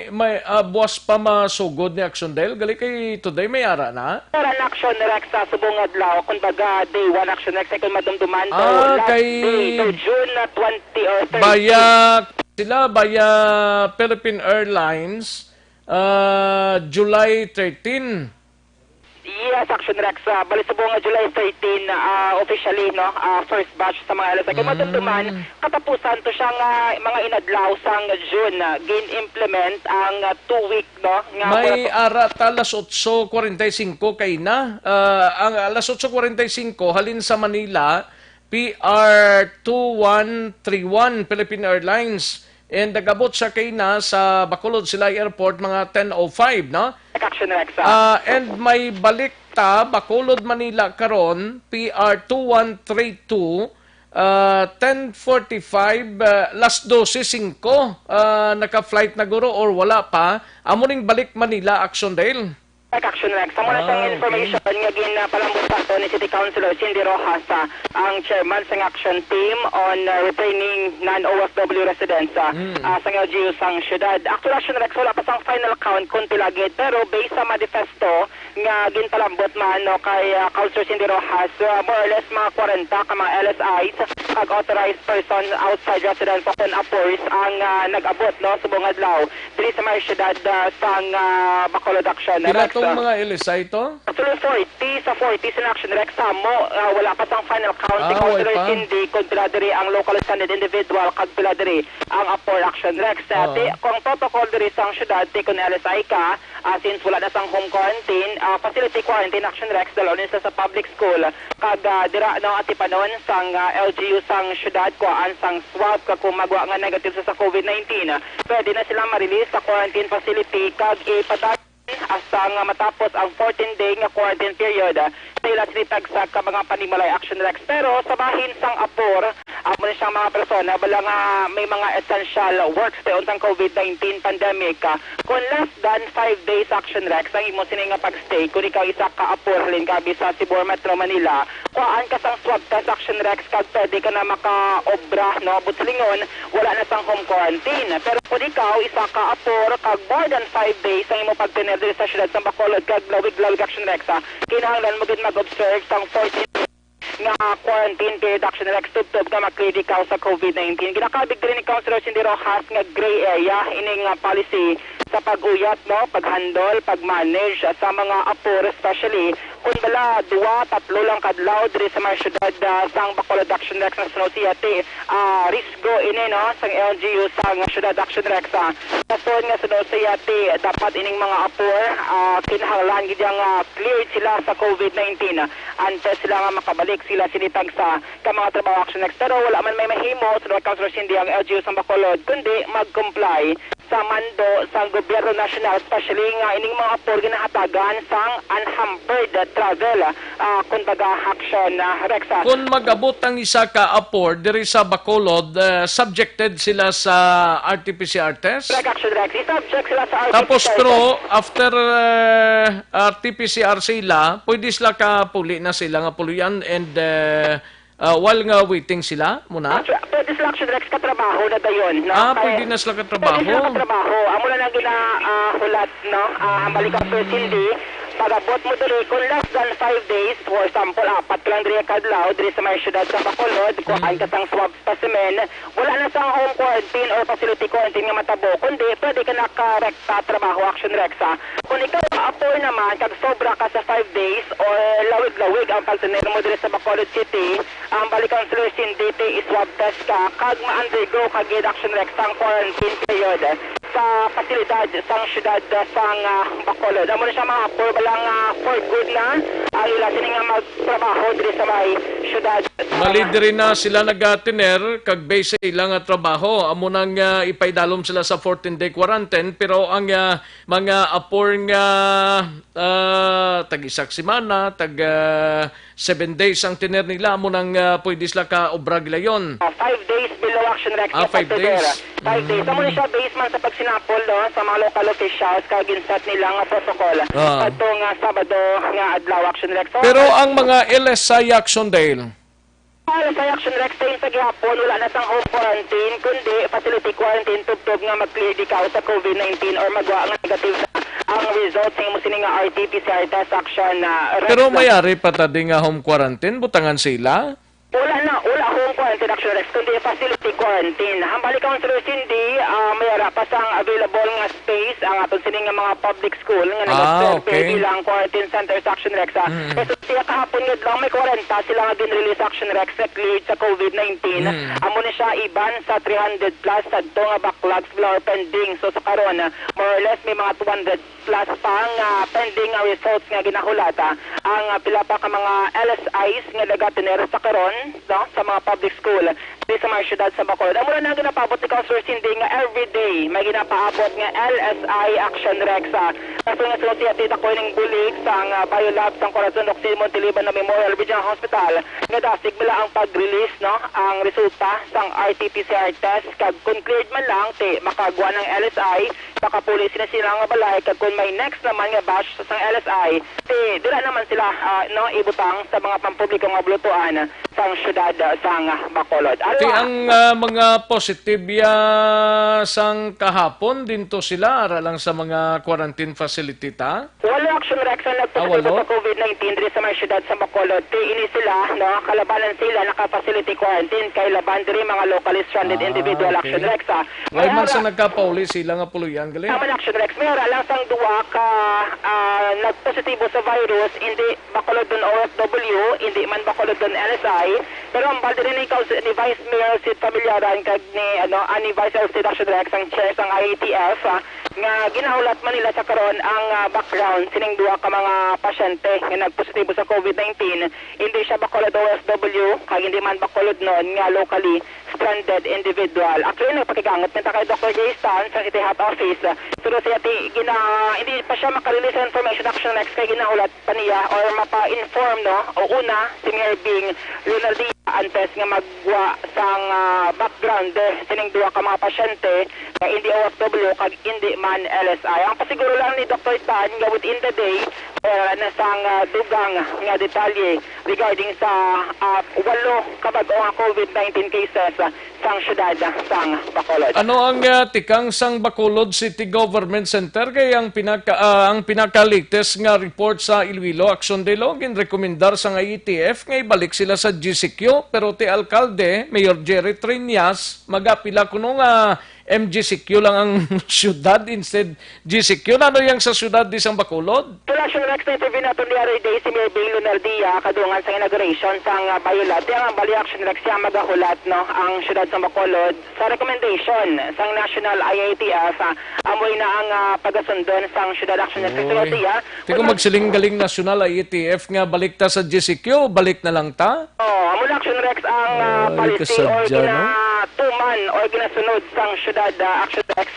may, ah, buwas pa masugod ni Action Dale. Gali kay today may ara na. Para na, Action Rex, sa subong adlaw, kumbaga day one, Action Rex, ay kung madumduman daw, Ah, last kay day, daw June na twenty or thirty. Baya sila, baya Philippine Airlines, ah, July thirteen. Yes, Action Rex. Ah, bali, subong nga July thirteen, ah, officially, no, ah, first batch sa mga L S I. Kung Mm. madumduman, katapusan to siya nga mga inadlaw sang June, ah, gin-implement ang, ah, two-week, no, nga May moratorium. Ara ta alas otso kwarenta y singko kay na. Ah, ang alas otso kwarenta y singko halin sa Manila, P R two one three one, Philippine Airlines. And nag-abot siya kay na sa Bacolod Silay Airport mga ten oh five, no? Action Rex, ah. Ah, and may balik ta, Bacolod, Manila karon, P R two one three two, ah, ten forty-five, ah, las dose singko, ah, naka-flight na guro or wala pa. Amo ning balik Manila, Action Dale. Action Rex. Amo na siyang Ah, okay. information nga ginapalambot sa ato ni City Councilor Cindy Rojas, ah, ang chairman sang action team on, ah, returning non-O F W residents, ah, Mm. ah, sang L G U sang syudad. Actually, Action Rex, wala pa sang final count kung pila gid, pero based sa manifesto nga ginpalambot man, no, kay, ah, Councilor Cindy Rojas, ah, more or less mga kwarenta ka mga L S Is kag authorized person outside residence o kon apors ang, ah, nag-abot, no, subong adlaw diri sa may siyudad, ah, sang, ah, Bacolod, Action Rex. Pila tong mga L S I to? Actually, forty. Sa forty, sa Action Rex, samo, ah, wala pa sang final count ni Ah, Councilor way pa. Cindy kung pila diri ang local stranded individual kag pila diri ang apor, Action Rex. Ah, Oo. ti-, kung protocol diri sang syudad, ti kung L S I ka, ah, since wala na sang home quarantine, ah, facility quarantine, Action Rex, dalaw ni sa, sa public school, kag, ah, dira, no, atipanon sang, ah, L G U sang syudad, kuhaan sang swab, kag kung magwa nga negative sa, sa COVID nineteen, pwede na sila ma-release sa quarantine facility kag ipadala hasta nga matapos ang fourteen day nga quarantine period, ah, sa ila sini tagsa ka mga panimalay, Action Rex. Pero sa bahin sang apor, amo ni siyang mga persona bala nga may mga essential works dayon sang COVID nineteen pandemic, ah, kung less than five days, Action Rex, ang imo sini nga pag-stay, kung ikaw isa ka apor halin gabi sa Cebu or Metro Manila, kuhaan ka sang swab test, Action Rex, kag pwede ka na makaobra, no, buot silingon, wala na sang home quarantine. Pero kung ikaw, isa ka apor, kag more than five days ang imo pagtener diri sa siyudad sa Bacolod kag lawig-lawig, Action Rex, ah, kinahanglan mo gid mag-observe sang fourteen nga quarantine period, Action Rex, tubtob nga ma-clear ikaw sa COVID nineteen. Ginakabig diri ni Councilor Cindy Rojas nga gray area ining, ah, policy sa pag-uyat, no, pag-handle, pag-manage, ah, sa mga apor, especially kung bala, duwa, tatlo lang kadlaw diri sa mga syudad, ah, sang Bacolod, Action Rex, nga sunod siya ti, ah, risgo ini, no, sang L G U sang syudad, Action Rex, ah. Rason nga sunod siya ti dapat ining mga apor, ah, kinahanglan gid nga cleared sila sa COVID nineteen, ah, antes sila nga makabalik sila sini tagsa ka mga trabaho, Action Rex. Pero wala man may mahimo, sunod kang Councilor Cindy, ang L G U sang Bacolod, kundi mag-comply sa mando sang gobyerno nasyonal, especially nga ining mga apor ginahatagan sang unhampered travel, ah, kumbaga, Action, ah, Rexa. Kung mag-abot ang isa ka apor diri sa Bacolod, ah, subjected sila sa R T P C R test? Correct, Action Rex. I-subject sila sa Tapos, R T P C R test. Pero after, ah, R T P C R sila, pwede sila kapuli na sila nga puluyan and, ah, ah, while nga waiting sila muna? Actu-, pwede sila, Action Rex, katrabaho na dayon, no? Ah, Kay pwede na sila katrabaho? Pwede sila katrabaho. Amo na lang gina, ah, hulat, no? Ah, ang balik ang first hindi, pag-abot mo diri, kung less than five days, for example, apat ka lang diri ka adlaw, diri sa may syudad sa Bacolod, kuhaan ka sang swab specimen, wala na sang home quarantine or facility quarantine nga matabo, kundi pwede ka na ka-rekta trabaho, Action Rex, ha? Kung ikaw, apor naman, kag sobra ka sa five days or lawig-lawig ang pagtener mo diri sa Bacolod City, ang balik ang first hindi, ti i-swab test ka, kag ma-undergo ka gid, Action Rex, sang quarantine period sa pasilidad sang syudad sang, ah, Bacolod. Amo na siya, mga apor, balang, ah, for good na ang ila sini nga magtrabaho diri sa may syudad. Bali, diri na sila nagatener, kag base sa ila nga trabaho, amo nang, ah, ipaidalom sila sa fourteen-day quarantine, pero ang, ah, mga apor nga, ah, tag isa ka semana, tag, ah, seven days ang tener nila, amo nang, ah, pwede sila ka obra gilayon. Ah, five days below, Action Rex, Ah, nga five pagtener. Days. Five days. Amo ni Mm. siya, based man sa pagsinapol, no, sa mga local officials, kag ginsat nila nga protocol Ah. Kadto nga Sabado nga adlaw, Action Rex. So, Pero ah, ang mga L S I, Action Dale? Ang L S I, Action Rex, time sa gihapon, wala na sang home quarantine, kundi facility quarantine, tubtob nga mag-clear di ka sa COVID nineteen or magwa nga negative na ang result sa imo sini nga R T P C R test, Action, ah, Rex, Pero no? May ari pa ta di nga home quarantine, butangan sila? Wala na, wala home quarantine, Action Rex, kundi facility quarantine. Hambali ka, Sir Cindy, ah, may ara pa sang available nga space ang aton sini nga mga public school nga Ah, nag-serve okay. bilang quarantine center sa, Action Rex, ah. Mm. Kay sa siya kahapon nga adlaw, may kwarenta sila nga gin-release, Action Rex, nga cleared sa COVID nineteen. Mm. Amo ni siya, iban sa three hundred plus sadto nga backlog sila or pending. So, sa karon, ah, more or less, may mga two hundred plus pa nga pending nga results nga ginahulata ang, ah, pila pa ka mga L S Is nga nagatener sa karon, no, sa mga public school diri sa mga syudad sa Bacolod. Amo na ang ginapaabot ni Councilor Cindy nga everyday may ginapaabot nga L S I Action Rex, ah. Kaso nga sunod siya, tita ko ning bulig sa ang, ah, biolab sang Corazon Roxy Montiliban na Memorial Regional Hospital nga dasig bala ang pag-release, no, ang resulta sang R T P C R test, kag kung cleared man lang, ti makagwa ng L S I, makapuli sila sila nga balay, kag kung may next naman nga batch sa sang L S I, ti dira naman sila, ah, no, ibutang sa mga pampubliko nga bulutuan sang syudad, ah, sang Bacolod. Ti Alwa. Ang, ah, mga positive ya sang kahapon dinto sila ara lang sa mga quarantine facility ta? Walo, Action Rex, ang Ah, nagpositibo walo? sa COVID nineteen diri sa may syudad sa Bacolod. Ti ini sila, no, kalabanan sila naka-facility quarantine kay laban diri mga locally stranded Ah, individual, okay. Action Rex, ah. Why May man ara sa nagkapauli sila nga puluyan, gali? Tama na, Action Rex. May ara lang sang duwa ka, ah, nagpositibo sa virus, hindi Bacolodon O F W, hindi man Bacolodon L S I. Pero ang balde ni, ni Vice Mayor Sid Familiaran kag ni, ano, ah, ni Vice L C Action Rex, ang chair sang I A T F, ah, nga ginahulat man nila sa karon ang, ah, background sining duha ka mga pasyente nga nagpositibo sa COVID nineteen. Hindi siya Bacolod O F W, kag hindi man Bacolodnon nga locally stranded individual. Actually, nagpakigangot man ta kay Doctor Jay Stan sa City Health Office. Pero siya ti, gina-, hindi pa siya makarelease sa information, Action Rex, kay ginahulat pa niya or mapa-inform, no, o una si Mayor Bing Leonardia antes nga magwa sang, ah, background, eh, sining duha ka mga pasyente nga hindi O F W kag hindi man L S I. Ang pasiguro lang ni Doctor Tan nga within the day, eh, na sang, ah, dugang nga detalye regarding sa, ah, walo ka bag-o nga COVID nineteen cases, ah, sang syudad sang Bacolod. Ano ang, ah, tikang sang Bacolod City Government Center? Kay ang pinaka, ah, ang pinaka-latest nga report sa Iloilo Action Day Law, ginrekomendar sang I A T F nga ibalik sila sa G C Q, pero ti alkalde, Mayor Jerry Treñas, magapila kuno nga M G C Q lang ang syudad instead G C Q. Nano yang sa syudad di sang Bacolod? Sa Action Rex, na-interview naton the other day si Mayor Bing Lunardia kadungan sa inauguration sang, ah, Biolab. Di ang bali, Action Rex, siya magahulat, no, ang syudad sang Bacolod sa recommendation sang National I A T F, ah, amoy na ang, ah, pagasundon sang syudad, Action Rex. Pero Oy. Siya, Ti kung kung mag- magsiling galing National I A T F nga balik ta sa G C Q, balik na lang ta? Oh, amo na, Action Rex, ang, ah, Ay, policy kasadya, or gina-, no? tuman or ginasunod sang syudad, ah, Action Rex.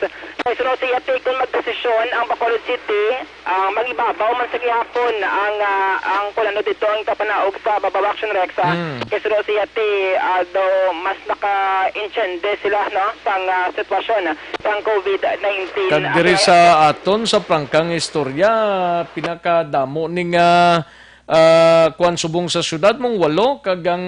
Kay suno siya ti kung magdesisyon ang Bacolod City, ah, mag-ibabaw man sa gihapon ang, ah, ang kung ano dito ang ipapanaog sa Babaw Action Rex, ah, Mm. kay suno siya ti, ah, daw mas naka-intindi sila, no, sang, ah, sitwasyon sang covid nineteen. Kag diri sa aton, sa prangkang istorya, pinakadamo ning, ah, ah, kuwan subong sa syudad mong walo, kag ang,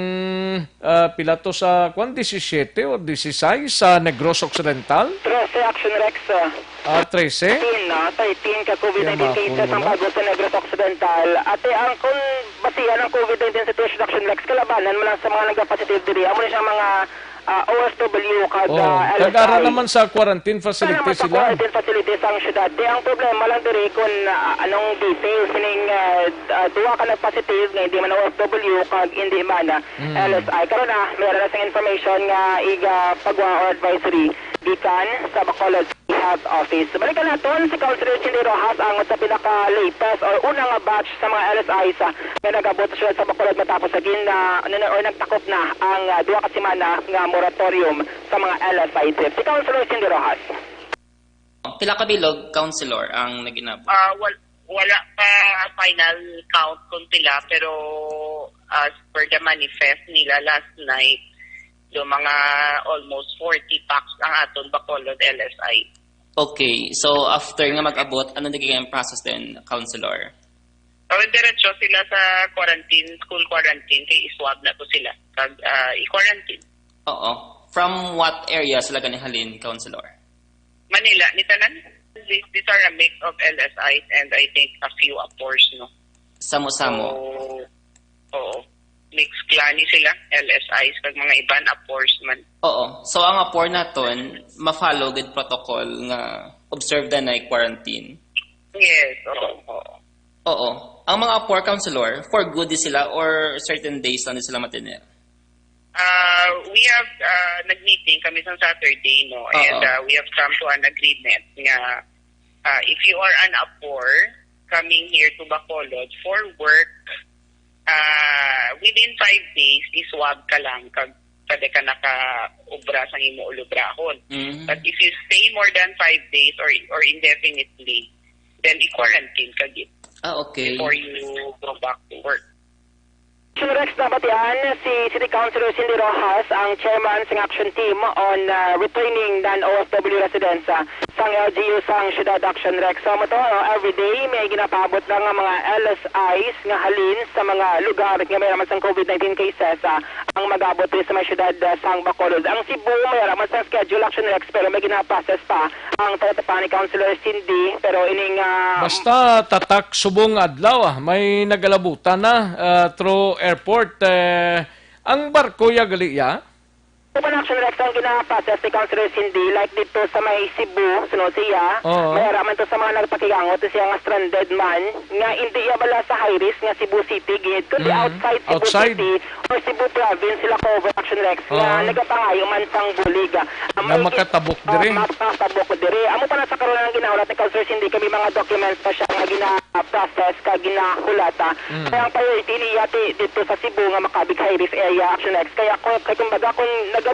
ah, pila to sa kuwan, disisiete o disisais sa Negros Occidental? Trese, Action Rex, ah. Ah, trese? Thirteen, ah, thirteen ka covid nineteen Kaya cases ang mapon mo na. bago sa Negros Occidental. Ate, ang kung basihan ang covid nineteen situation, Action Rex, kalabanan mo lang sa mga nagpa-positive diri. Amo ni siya mga, ah, O F W kag, Oh, ah, kag ara L S I. naman sa quarantine Kaya facility naman sa sila. quarantine facility sang syudad. Di ang problema lang diri kung, ah, anong details ning, ah, ah, duha ka nag-positive nga hindi man O F W kag hindi man, ah, Mm. L S I. Karon na, may ara na sing information nga iga pagwa or advisory gikan sa Bacolod Health Office. Balikan naton si Councilor Cindy Rojas ang sa pinaka-latest or una nga batch sa mga L S Is, ah, nga nag-abot sa siyudad sa Bacolod matapos sa gin-, ah, ano na, or nagtakop na ang, ah, duha ka semana nga moratorium sa mga L S I trip. Si Councilor Cindy Rojas. Pila ka bilog, Councilor, ang nag-inabot? Ah, wal-, wala pa final count kung pila, pero as per the manifest nila last night, do mga almost forty packs ang aton Bacolod L S I. Okay, so after nga mag-abot, ano naging process din, Councilor? Pero diretso sila sa quarantine, school quarantine, kay iswab na to sila. Kag, ah, i-quarantine. Oo. From what area sila gani halin, Councilor? Manila, ni tanan. These, these are a mix of L S Is and I think a few Apors, no? Samo-samo. So, oo. Mix clan ni sila, L S Is, kag mga iban, Apors man. Oo. So, ang Apor naton, ma-follow gid protocol nga observe na na quarantine? Yes, oo, oo. Oo. Ang mga Apor, Councilor, for good di sila or certain days lang di sila matinir? Ah, we have, ah, nag-meeting kami sa Saturday, no? And, Oo. ah, we have come to an agreement nga, ah, if you are an Apor coming here to Bacolod for work, ah, within five days, iswab ka lang kag pwede ka nakaobra sa imo ulubrahon. Mm. But if you stay more than five days or, or indefinitely, then i-quarantine ka gid Ah, okay. before you go back to work. Action Rex, nabatian si City Councilor Cindy Rojas, ang chairman sang Action Team on, ah, Returning Non-O F W Residents, ah, sang L G U sang Siyudad. Action Rex. So, mo to, no, every day may ginapaabot na nga mga L S Is nga halin sa mga lugar nga may raman sang covid nineteen cases, ah, ang mag-abot diri sa may siyudad, ah, sang Bacolod. Ang Cebu may raman sang schedule, Action Rex, pero may gina-process pa ang taga-tapan ni Councilor Cindy, pero ining, ah, Basta tatak subong adlaw, ah, may nagalabutan na, ah, through airport. Eh, ang barko ya gali ya? Open Action Rex ang gina-process ni Councilor Cindy, like dito sa may Cebu, sunod siya, Oo. may ara man to sa mga nagpakigangot siya nga stranded man, nga hindi ya bala sa high risk nga Cebu City gid, kundi Mm. outside Cebu Outside. City or Cebu Province sila cover, Action Rex, nga Oo. nagapangayo man sang bulig. Ah, Nga may gin-, makatabok oh, diri. makatabok diri. Amo pa na sa karon ang ginahulat ni Councilor Cindy, kami mga documents pa siya nga gina-process ka ginahulata. Mm. Kaya ang priority niya ti-, dito sa Cebu nga makabig high risk area, Action Rex. Kaya kung, kaya kumbaga kung naga-,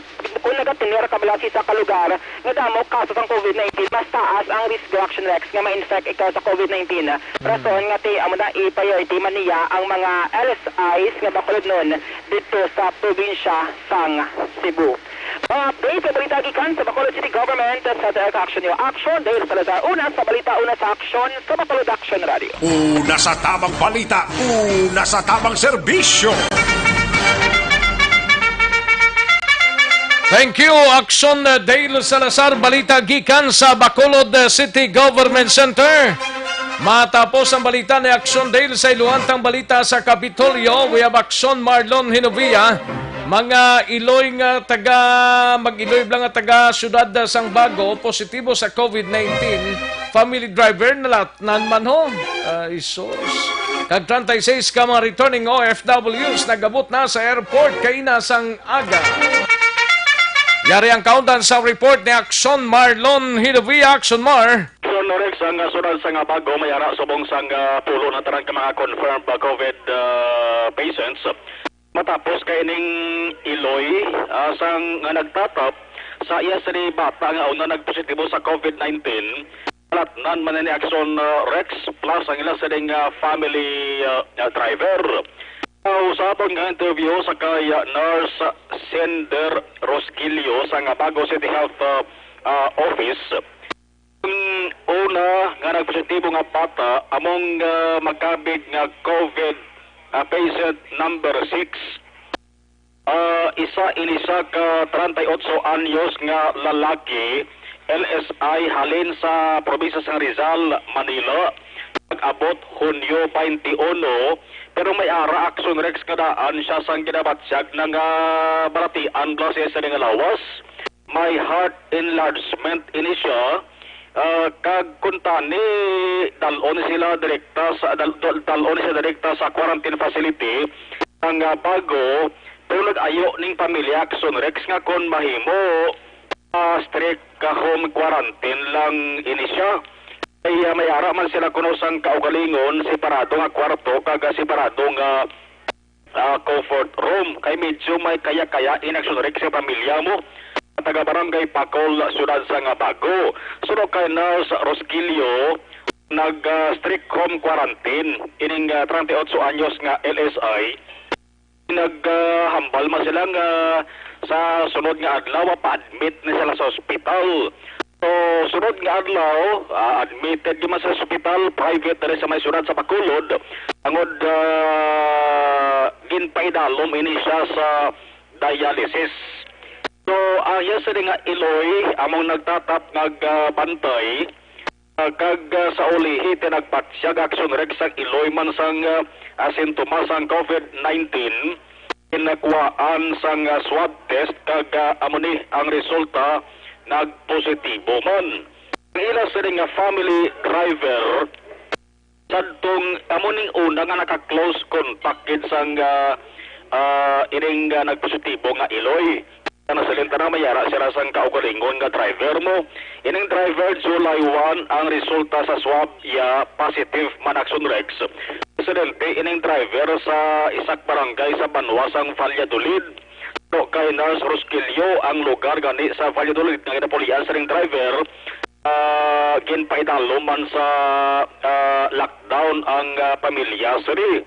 kung nagatinir ka bala sa isa ka lugar nga damo kaso sang covid nineteen, mas taas ang risk, Action Rex, nga ma-infect ikaw sa covid nineteen. Mm. Rason nga ti, amo na, i-priority man niya ang mga L S Is nga bakulod nun dito sa probinsya sang Cebu. Mga update sa balita gikan sa Bacolod City Government, sa Direct Action News. Action, Dale Salazar. Una sa balita, una sa aksyon, sa Bacolod Action Radio. Una sa tamang balita, una sa tamang serbisyo. Thank you, Action, uh, Dale Salazar. Balita gikan sa Bacolod, uh, City Government Center. Matapos ang balita ni Action Dale sa iluhantang balita sa Kapitolyo, we have Action Marlon Hinovia. Mga iloy nga taga, mag-iloy bala nga taga siyudad sang Bago, positibo sa covid nineteen. Family driver, nalatnan man ho. Ay, sus. Kag treinta y seis ka mga returning O F Ws nagabot na sa airport kaina sang aga. Yari ang kaundan sa report ni Action Marlon Hilovia. Action Mar. Action Rex, ang, ah, siyudad sang Bago may ara subong sang, ah, pulo na tanan ka mga confirmed, ah, covid, ah, patients. Matapos kay ining Iloy, ah, sang nga nagtatap sa iya sini bata nga una nagpositibo sa COVID nineteen, nalatnan man ni Action, ah, Rex Plus ang ila sining, ah, family, ah, ah, driver. Sa usabon nga interview sa kay, ah, Nurse Sender Rosquillo sa nga Bago City Health, ah, ah, Office, ang una nga nagpositibo nga bata among, ah, makabig nga COVID, ah, patient number six. Ah, isa ini siya ka treinta y ocho anyos nga lalaki, L S I, halin sa probinsya sang Rizal, Manila. Nag-abot Hunyo twenty-one, pero may ara Action Rex nga daan siya sang ginabatyag na nga balatian bala siya sa nga lawas. May heart enlargement ini siya, ah, kag kuntani dal-on sila direkta sa, dal-, dal-, dal-on siya direkta sa quarantine facility. Ang, ah, bago, pero nag-ayo ning pamilya Action Rex nga kon mahimo, ah, strict ka home quarantine lang ini siya. Ay, ah, may ara man sila kuno sang kaugalingon, separado nga kwarto kag, ah, separado nga, ah, comfort room. Kay medyo may kaya-kaya in Action Rex sa pamilya mo. Taga Barangay Pacol, siyudad sang Bago. Suno kay Nurse Rosquillo, nag, ah, strict home quarantine ining, ah, treinta y ocho anyos nga L S I. Nag, ah, hambal man sila nga sa sunod nga adlaw, pa-admit na sila sa ospital. So, sunod nga adlaw, ah, admitted gyud man sa ospital, private diri sa may siyudad sa Bacolod, tungod, ah, ginpaidalom ini siya sa dialysis. So, ang iya sini nga Iloy, among nagtatap, nag, ah, bantay, ah, kag, ah, sa ulihi, tinagbatyag Action Rex sang Iloy man sang, ah, ah, sintomas sang COVID nineteen, ginakuhaan sang, ah, swab test kag, ah, amo ni ang resulta, nagpositibo man. Ang ila sini nga family driver, sadtong amo ning una nga naka-close contact gid sang, ah, ah, ining, ah, nagpositibo nga Iloy. Ang nasiling tanan, may ara sila sang kaugalingon nga driver mo. Ining driver, July one ang resulta sa swab, iya positive man Action Rex. Residente ining driver sa isa ka barangay sa banwa sang Valladolid. Pero kay Nurse Rosquillo ang lugar gani sa Valladolid nga ginapulian sining driver, ah, ginpaidalom man sa, ah, lockdown ang, ah, pamilya sini.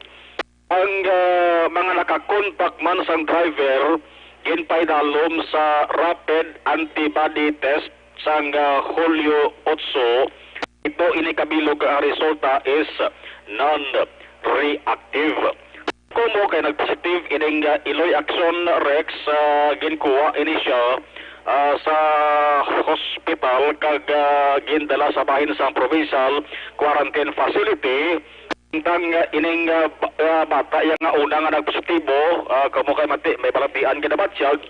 Ang, ah, mga nakakontak man sang driver ginpaidalom sa rapid antibody test sang, ah, Hulyo otso. Ito ini kabilog ang resulta is non-reactive. Kumo kay nagpositive ining, ah, Iloy Action Rex, ah, ginkuha ini siya, ah, sa hospital kag, ah, gindala sa bahin sang provincial quarantine facility. Samtang, ah, ining, ah, ba-, ah, bata iya nga una nga nagpositibo, ah, kumo kay mati, may balatian ginabatyag,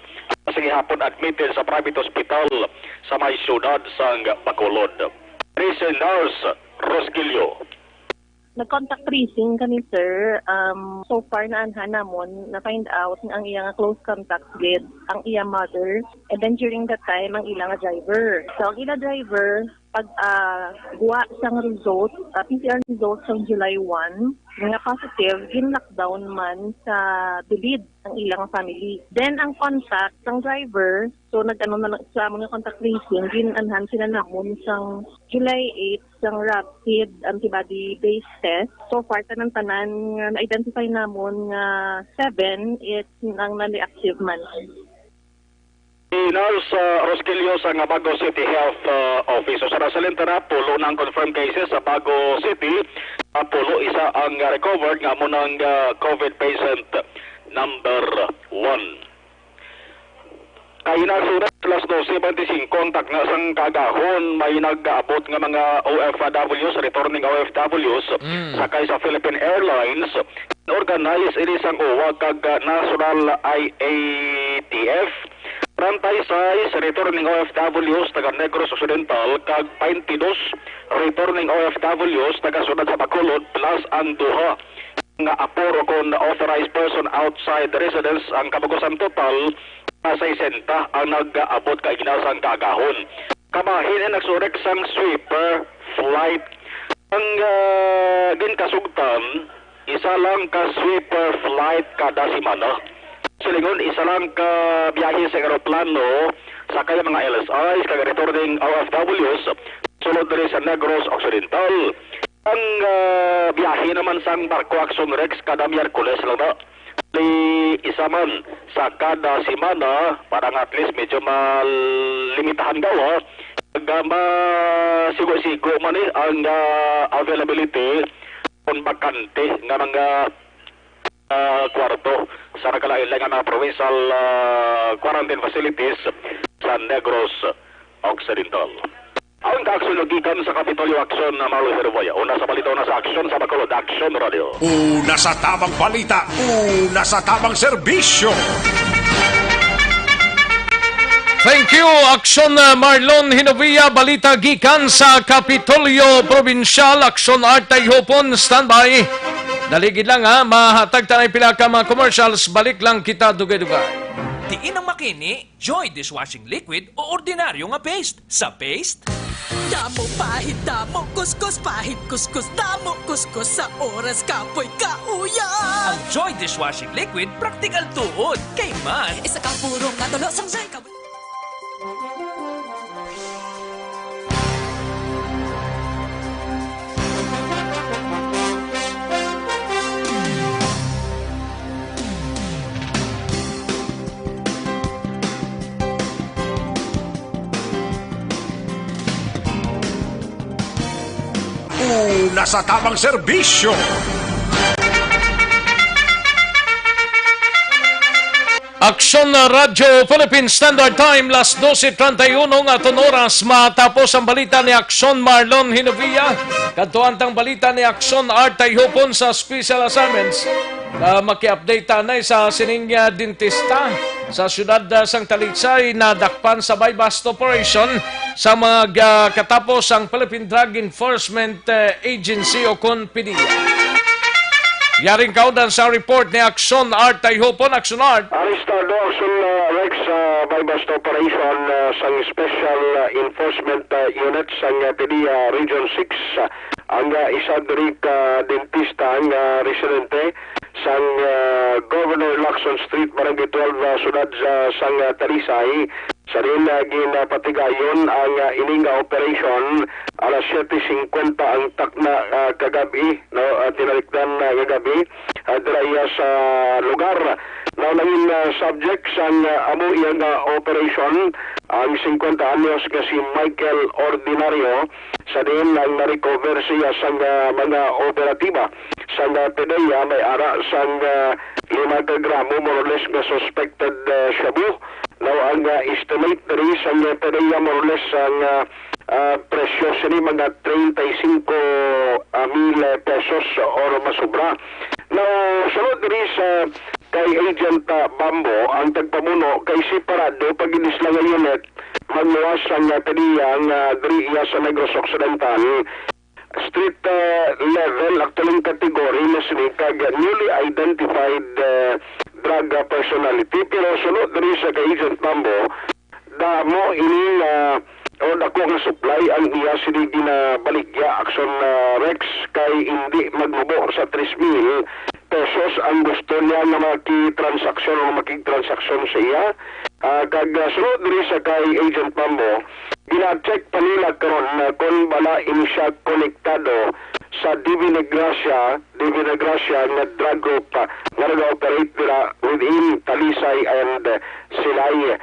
ah, sa gihapon admitted sa private hospital sa may siyudad sang Bacolod. Tracing Nurse Rosquillo. Nag-contact tracing kami, sir. Um, so far, naanhan namon, na-find out ang iya nga close contact with ang iya mother. And then during that time, ang ila nga driver. So, ang ila driver, pag, ah, guwa sang result, ah, P C R result sang July one, nga positive, gin-lockdown man sa Dulid ang ilang family. Then, ang contact sang driver, so, nag-ano na lang sa amon nga contact tracing, gin-anhan sila namon sang July eight, sang rapid antibody-based test. So far, tanan-tanan nga na-identify namon nga seven, it ang non-reactive man. Si Nurse, uh, Rosquillo sa nga Bago City Health, uh, Office. So, sa resulta na, pulo na ang confirmed cases sa Bago City. Uh, pulo isa ang, uh, recovered nga amo nang, uh, COVID patient number one. Kay nasurat alas doce bente singko ang takna sang kaagahon, may nag-aabot nga mga O F Ws, returning O F Ws, Mm. sakay sa Philippine Airlines. Organize ini sang OWWA kag, ah, National I A T F. Treinta y seis returning O F Ws taga Negros Occidental kag twenty-dos returning O F Ws taga siyudad sa Bacolod, plus ang duha nga apo kon authorized person outside residence. Ang kabagusan total nga sesenta ang nag-abot kay ginasang kaagahon. Kabahin ang nagsurek sang sweeper flight. Ang, ah, ginkasugtan, Isa lang ka sweeper flight kada semana. Silingon, isa lang ka biyahe sa eroplano, sakay ang mga L S Is kag returning O F Ws sulod diri sa Negros Occidental. Ang, ah, biyahe naman sang barko, Action Rex, kada Miyerkules lang na. Di isa man sa kada semana, para nga at least medyo malimitahan daw, ha. Kag, ah, masigo-sigo man, eh, ang, ah, availability kung bakante nga mga, ah, kwarto sa nagkalain-lain nga mga provincial, ah, quarantine facilities sa Negros Occidental. Ang kaaksyon gikan sa Kapitolyo Aksyon na Marlon Herboya. Una sa balita, una sa aksyon sa Bacolod, Aksyon Radio. Una sa tamang balita, una sa tamang serbisyo. Thank you, Aksyon, uh, Marlon Hinovia. Balita gikan sa Kapitolyo Probinsyal. Aksyon Art Tayhopon, standby. Daligid lang, ha, mahatag tanay pila ka mga commercials. Balik lang kita dugay-dugay. Diin ang makini, Joy Dishwashing Liquid o ordinaryo nga paste? Sa paste? Damo pahid, damo kuskus, pahid kuskus, damo kuskus sa oras kapoy kauyan. Ang Joy Dishwashing Liquid, praktikal tuod. Kay man, isa ka purong nga tulo sang Joy ka. Una sa tamang serbisyo. Aksyon na Radyo Philippine Standard Time, las doce treinta y uno nga aton oras. Matapos ang balita ni Aksyon Marlon Hinovia, kadtuan tang balita ni Aksyon Art Tayhopon sa special assignments. Ah, maki-update tanay sa sining, ah, dentista sa siyudad, ah, sang Talisay, nadakpan sa buy-bust operation sa mga, ah, katapos ang Philippine Drug Enforcement, eh, Agency o kon PDEA. Yaring kaundan sa report ni Aksyon Art Tayhopon. Aksyon Art. Arestado, Aksyon, ah, Rex, sa buy-bust operation, ah, sang Special, ah, Enforcement, ah, Unit sang, ah, PDEA Region six, ah, ang, ah, isa diri ka dentista nga residente sang, ah, Governor Lacson Street, Barangay twelve, ah, siyudad sa, sang, ah, Talisay. Sa diin, ah, ginapatigayon ang, ah, ini nga operasyon alas siyete singkwenta ang takna, ah, kagab-i, no, ah, tinalikdan, ah, kagab-i, ah, dira iya sa lugar. Now, nangin, ah, subject sang, ah, amo iya nga operasyon ang singkwenta anyos nga si Michael Ordinario, sa diin ang na-recover siya sang, ah, mga operatiba sang, ah, PDEA, may ara sang, ah, lima ka gramo, more or less, nga suspected, ah, shabu. Now, ang, ah, estimate diri sang, ah, PDEA, more or less, ang, ah, ah, presyo sini mga treinta y cinco mil pesos or masubra. Now, sulod diri sa kay Agent, ah, Bambo, ang tagpamuno kay separado pa gid sila nga unit, magluwas ang, ah, PDEA nga diri iya sa Negros Occidental. Street, ah, level, actually, ang category na sini kag newly identified, ah, drug, ah, personality. Pero sulod diri sa kay Agent Bambo, damo ini nga, o dako nga supply ang iya sini ginabaligya, Aksyon, ah, Rex, kay indi magnubo sa tres mil pesos ang gusto niya nga makitransaksyon o makigtransaksyon sa iya. Ah, kag, ah, sulod diri sa kay Agent Bambo, gina-check pa nila karon na kon bala ini siya konektado sa Divina Gracia, Divina Gracia nga drug group, ah, nga nag-operate dira within Talisay and, ah, Silay.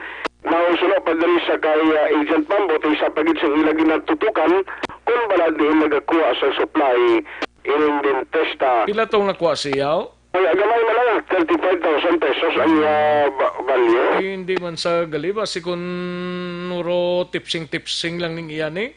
Now, sulod pa diri sa kay, ah, Agent Bambo, ti isa pa gid sa ila ginatutukan kon bala diin nagakuha sa supply ining dentista. Pila tong nakuha siya? Ay, gamay man lang, thirty-five thousand pesos ang, ah, ba-, value. Ay, hindi man sa gali ba, si kun nuro tipsing-tipsing lang ning iya ni?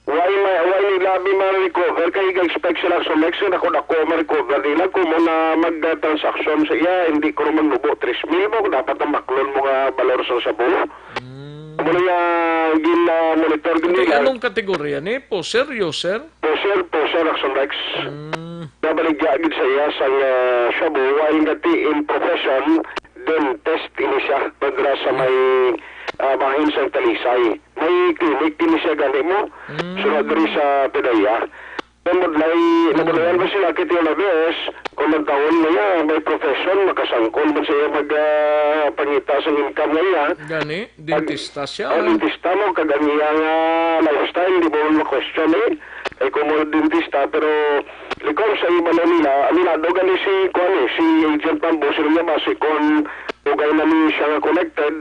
Why may, why ni labi ma-recover? Kay ga-expect sila sa next year, ako na ko ma-recover nila kung mo na mag-transaction sa iya, hindi ko magnubo tres mil mo, dapat ang baklon mo nga balor sa shabu. Mm. Amo na nga gin-, ah, monitor din Kay nila. Anong kategorya ni? Poser, user? Poser, poser, Action Rex. Mm. Nabaligya gid sa iya sang, ah, shabu, while nga ti in profession, dentist ini siya, padra sa may, ah, bahin sa Talisay. May clinic din siya gani mo. Mm. Sunod diri sa PDEA. Namudlay, namudlayan ba sila kay Tio Laves? Unang taon niya, may profession, makasangkol man siya mag, ah, pangita sa income niya. Gani, dentista siya. Oh, dentista mo, kag ang iya nga lifestyle, di mo ma-question eh. Ay, kung mo dentista, pero likon sa iba na nila, aminado gani si, kuwan eh, si Agent Bamboo, sila niya ba, si Con, dugay na ni siya nga connected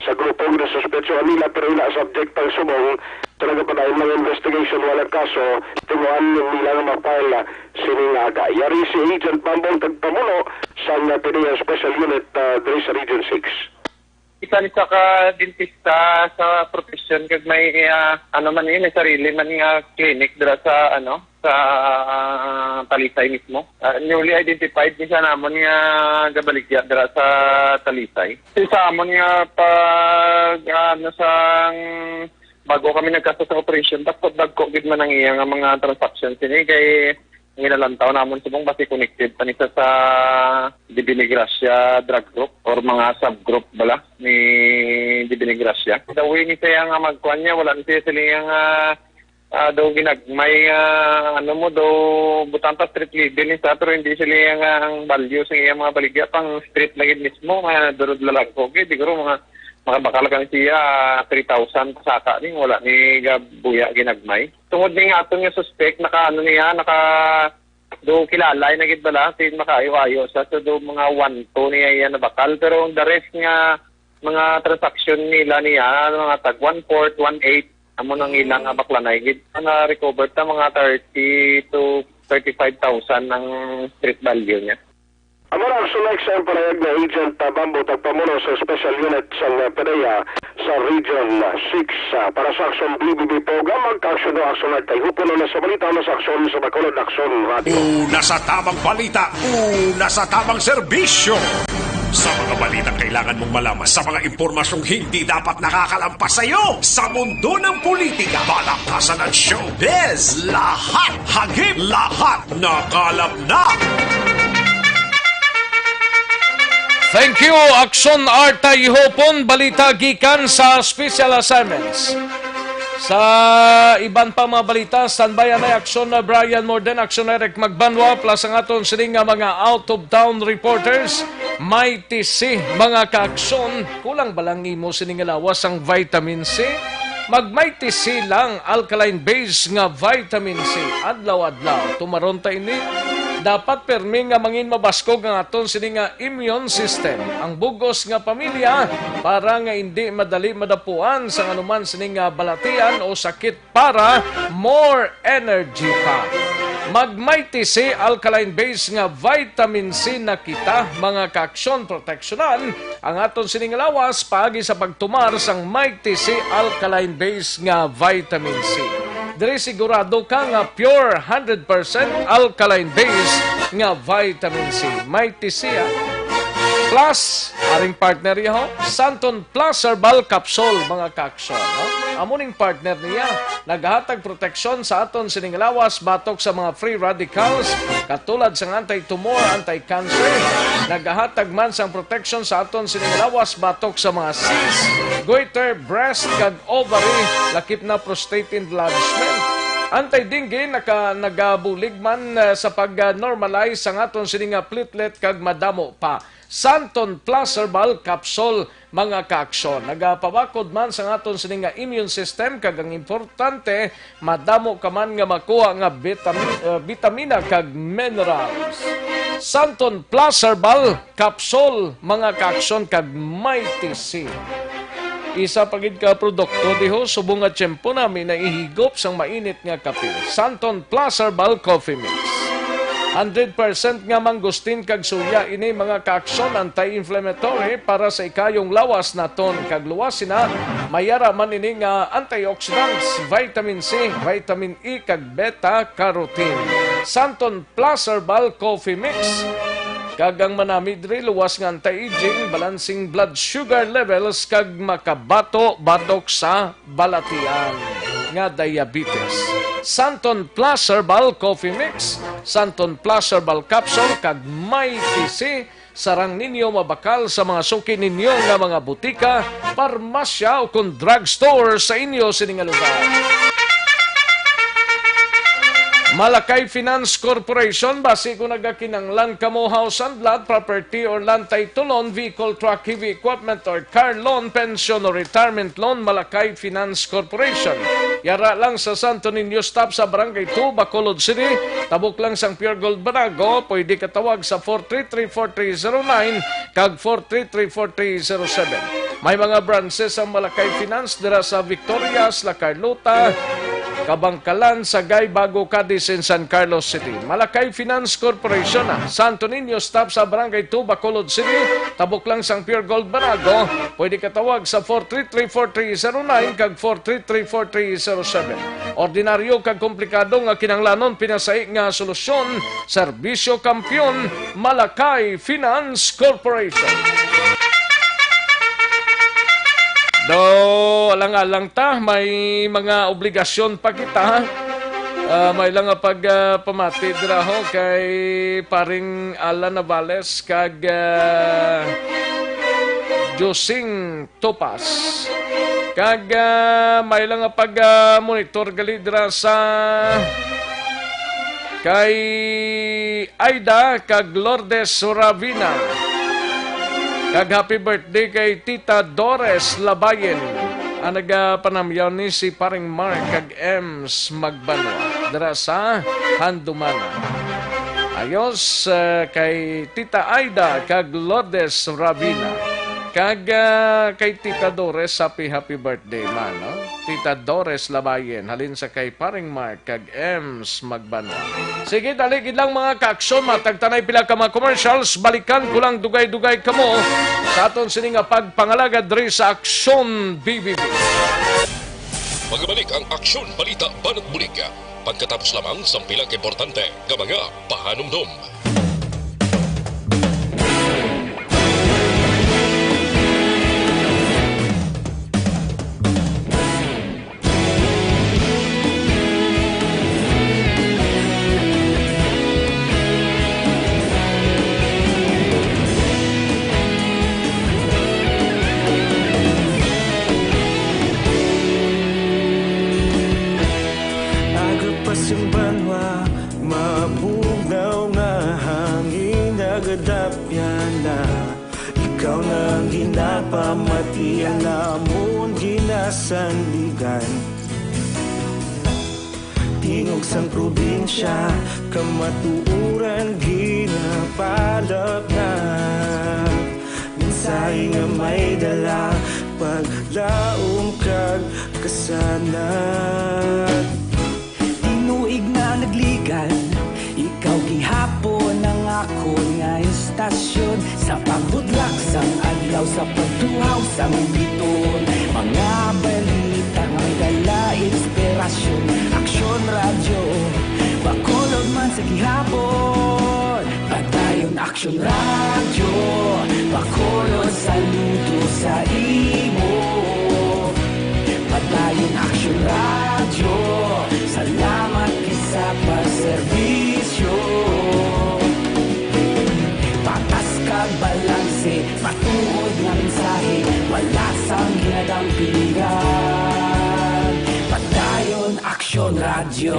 sa grupo nga suspetso nila, pero ila subject pang subong, talaga pa dahil mga investigation, wala kaso, tinuan yung nila nga ma-file sini nga aga. Yari si Agent Bambong, tagpamuno sang P D E A Special Unit, ah, diri sa Region six. Isa ni sa ka dentista sa profesyon kag may, ah, ano man yun, may sarili man nga clinic dira sa, ano, sa, ah, Talisay mismo. Ah, newly identified ni siya namon nga gabaligya dira sa Talisay. Sa amon nga pag, ah, ano, sang bago kami nagkasta sa operation, dagko-dagko gid man ang iya nga mga transactions ini kay ang ginalantaw namon subong basi connected pa ni sa, sa Divinegracia drug group or mga subgroup bala ni Divinegracia. The way ni siya nga magkuan niya, wala ni siya sila nga, ah, daw ginagmay, ah, ano mo, daw butang pa street level ni sa, pero hindi sila nga ang value sa iyang mga baligya pang street na gid mismo, nga durod lalagko gid, siguro mga makabakal kang siya, ah, three thousand saka ni, wala ni gabuya ginagmay. Tungod ni nga aton nga suspect, naka, ano niya, naka, do kilala na gid bala, si makaayo-ayo sa, so do mga one two niya iya nabakal, pero ang the rest nga mga transaction nila niya, mga tag one fourth, one eighth, amo nang ilang nga baklanay gid. Na-recover ta mga thirty to thirty-five thousand ang street value niya. Amo na ang sunext sa pahayag ni Agent, ah, Bamboo, tagpamuno sa Special Unit sang, ah, P D E A sa Region six. Ah, para sa Aksyon B B B Program, magka-aksyon o aksyon nagtay. Hupuno na sa balita, na sa Aksyon sa Bacolod, Aksyon Radio. Una sa tamang balita, una sa tamang serbisyo. Sa mga balitang kailangan mong malaman, sa mga impormasyong hindi dapat nakakalampas sa iyo, sa mundo ng politika, balakasan at showbiz, lahat hagip, lahat nakalap na. Thank you, Aksyon Artay Hopon. Balita gikan sa Special Assignments. Sa iban pa mga balita, standby anay Aksyon na Brian Morden, Aksyon Eric Magbanwa, plus ang aton sining nga mga out-of-town reporters. Mighty C, mga kaaksyon, kulang ba lang nimo sining lawas ang vitamin C? Mag Mighty C lang, alkaline base nga vitamin C. Adlaw-adlaw, tumaron ta ini. Dapat permi nga mangin mabaskog ang aton sini nga immune system, ang bugos nga pamilya, para nga indi madali madapuan sang anuman sini nga balatian o sakit, para more energy pa. Mag Mighty C alkaline base nga vitamin C na kita, mga kaaksyon, proteksyonan ang aton sining lawas paagi sa pagtumar sang Mighty C alkaline base nga vitamin C. Diri sigurado ka nga pure hundred percent alkaline base nga vitamin C. Mighty C, ah. Plus, aring partner yaho, Santon Plus Herbal Capsule, mga kaaksyon, no? Amo ning partner niya, nagahatag proteksyon sa aton sining lawas batok sa mga free radicals, katulad sang anti-tumor, anti-cancer. Nagahatag man sang proteksyon sa aton sining lawas batok sa mga cyst, goiter, breast, kag ovary, lakip na prostate enlargement. Anti-dengue, naka-, nagabulig man, eh, sa pag-normalize sang aton sini nga platelet kag madamo pa. Santon Plus Herbal Capsule, mga kaaksyon. Nagapabakod man sang aton sini nga immune system, kag ang importante, madamo ka man nga makuha nga bitami-, eh, bitamina kag minerals. Santon Plus Herbal Capsule, mga kaaksyon, kag Mighty C. Isa pa gid ka produkto diho, subong nga tiyempo nami naihigop sang mainit nga kape. Santon Plus Herbal Coffee Mix. Hundred percent nga mangustin kag suya ini, mga kaaksyon, anti-inflammatory para sa ikayong lawas naton, kag luwas sina, may ara man ini nga antioxidants, vitamin C, vitamin E, kag beta carotene. Santon Plus Herbal Coffee Mix. Kag ang manami diri, luwas nga anti-aging, balancing blood sugar levels, kag makabato batok sa balatian nga diabetes. Santon Plus Herbal Coffee Mix, Santon Plus Herbal Capsule, kag Mighty C, sarang ninyo mabakal sa mga suki ninyo nga mga butika, parmasya, o kon drugstore sa inyo sini nga lugar. Malakay Finance Corporation, basi kung nagakinanglan kamo house and lot, property or land title loan, vehicle, truck, heavy equipment, or car loan, pension or retirement loan, Malakay Finance Corporation. Yara lang sa Santo Niño Stop sa Barangay two, Bacolod City. Tabok lang sang Pure Gold Banago, pwede katawag sa four three three four three zero nine kag four three three four three zero seven. May mga branches ang Malakay Finance dira sa Victorias, La Carlota, Kabangkalan, Sagay, Bago, Cadiz, and San Carlos City. Malakay Finance Corporation, ah, Santo Niño, stop sa Barangay two, Bacolod City. Tabok lang sang Pure Gold Banago. Pwede katawag sa four three three four three zero nine kag four three three four three zero seven. Ordinaryo kag komplikado nga kinahanglanon, pinasahi nga solusyon, serbisyo kampiyon, Malakay Finance Corporation. Do, alang-alang ta, may mga obligasyon pa kita. Ah, may lang nga pag, ah, pamati dira ho kay paring Alan Navales kag, ah, Josing Topas. Kag, ah, may lang nga pag, ah, monitor gali dira sa kay Aida kag Lourdes Ravina. Kag happy birthday kay Tita Dores Labayen. Ang nagapanamyaw ni si Paring Mark kag Ems Magbanwa dira sa Handumanan. Ayos, eh, kay Tita Aida kag Lourdes Ravina. Kag, ah, kay Tita Dores, happy, happy birthday man, no? Tita Dores Labayen, halin sa kay Paring Mark kag Ems Magbanwa. Sige, dali gid lang, mga ka-aksyon, matag ta nay pila ka mga commercials, balikan ko lang dugay-dugay kamo sa aton sini nga pagpangalagad diri sa Aksyon B B B. Magabalik ang Aksyon Balita Banat Bulig pagkatapos lamang sang pila ka importante nga mga pahanumdom. Aga pa sing banwa, mabugnaw nga hangin nagadapyan na. Ikaw na ang ginapamati, ang amon ginasandigan. Tingog sang probinsya, kamatuoran ginapalapnag. Mensahe nga may dala, paglaom kag kasanag. Tinuig na nagligan, ikaw gihapon ang akon nga istasyon. Sa pagbudlak sang adlaw, sa pagtuhaw sang bituon, mga balita nga may dala inspirasyon. Aksyon Radyo, Bacolod man sa gihapon. Padayon Aksyon Radyo, Bacolod, saludo sa imo. Padayon Aksyon Radyo, salamat gid sa pagserbisyo. Patas kag balanse, matuod nga mensahe, wala sang ginadampigan. Padayon Aksyon Radyo.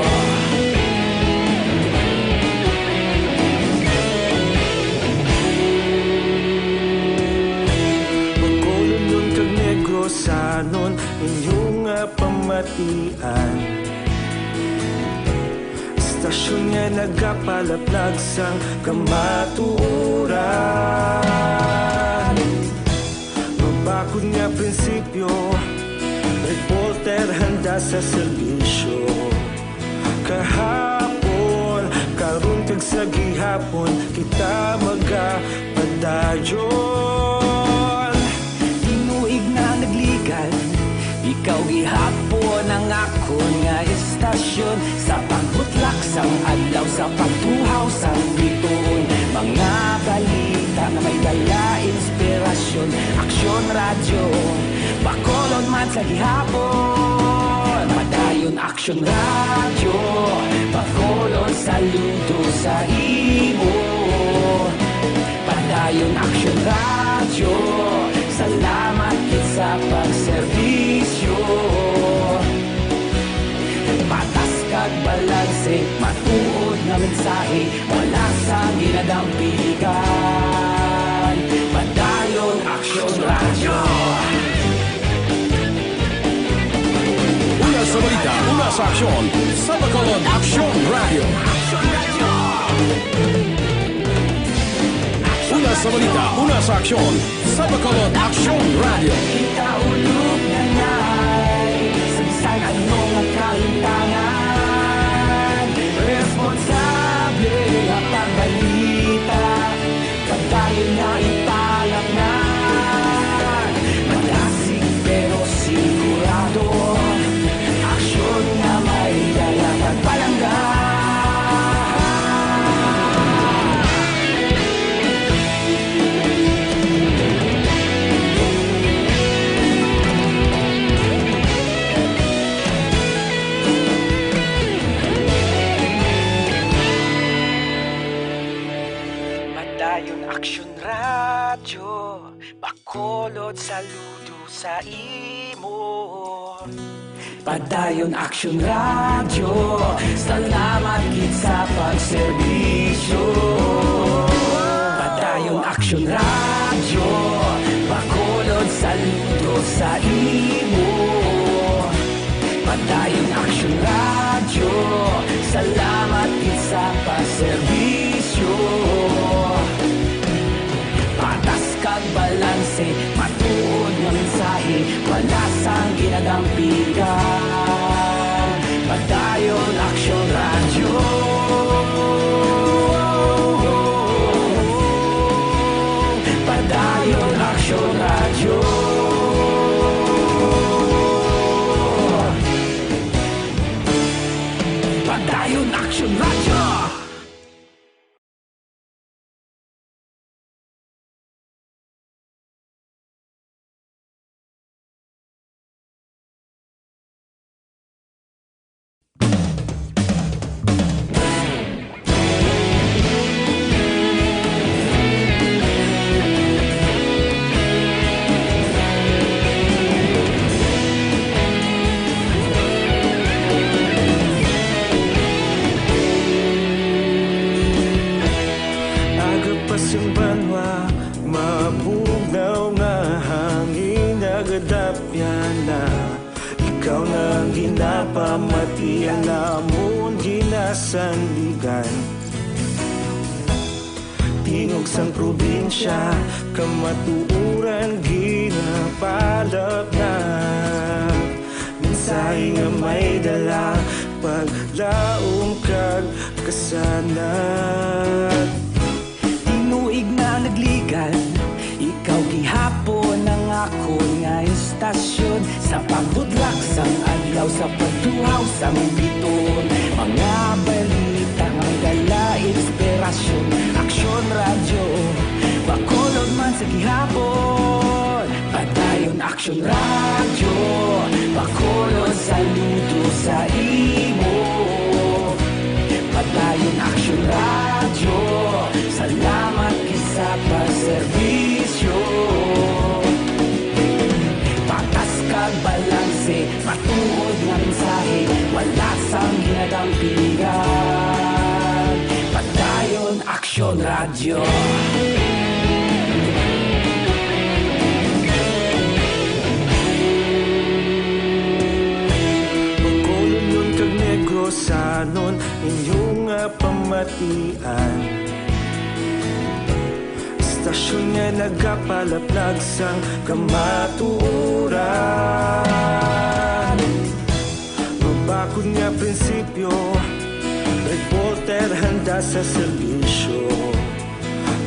Bacolodnon kag Negrosanon, inyo nga pamatian. Istasyon nga nagapalaplag sang kamatuoran. Mabakod nga prinsipyo, reporter handa sa serbisyo. Kahapon, karon kag sa gihapon, kita magapadayon. Tinuig na nagligan, ikaw gihapon ang akon nga istasyon. Sa pagbutlak sang adlaw, sa pagtuhaw sang bituon, mga balita nga may dala inspirasyon. Aksyon Radyo, Bacolod man sa gihapon. Padayon Aksyon Radyo, Bacolod, saludo sa imo. Padayon Aksyon Radyo, salamat gid sa pagserbisyo. Patas kag balanse, matuod Padayon Aksyon Radyo. Una sa balita, una sa aksyon, sa Bacolod Aksyon Radyo. Una sa balita, una sa aksyon, sa Bacolod Aksyon Radyo. Kita ulog na ngay, sa bisan ano nga kalimtangan, responsable nga pagbalita. Padayon na ipalapnan, madasig pero sigurado, aksyon nga may dala kag palangga. Padayon Aksyon Radyo, Bacolod, saludo sa imo. Padayon Aksyon Radyo, salamat gid sa pagserbisyo. Padayon Aksyon Radyo, Bacolod, saludo sa imo. Padayon Aksyon Radyo, salamat gid sa pagserbisyo. Patas kag balanse, matuod nga mensahe, wala sang ginadampigan. Padayon Aksyon Radyo. Padayon Aksyon Radyo. Padayon Aksyon Radyo. Aga pa sing banwa, mabugnaw nga hangin nagadapyan na. Ikaw na ang ginapamatian namon ginasandigan. Tingog sang probinsya, kamatuoran ginapalapnat. Mensahe nga may dala, paglaom kag kasanag. Tinuig na nagligan, ikaw gihapon ang akon nga istasyon. Sa pagbutlak sang adlaw, sa pagtuhaw sang bituon, mga balita nga may dala inspirasyon. Aksyon Radyo, Bacolod man sa gihapon. Padayon Aksyon Radyo, Bacolod, saludo sa imo. Padayon Aksyon Radyo, salamat gid sa pagserbisyo. Patas kag balanse, matuod nga mensahe, wala sang ginadampigan. Padayon Aksyon Radyo. Bacolodnon kag Negrosanon, inyo nga pamatian. Istasyon nga nagapalapnag sang kamatuoran. Mabakod nga prinsipyo, reporter handa sa serbisyo.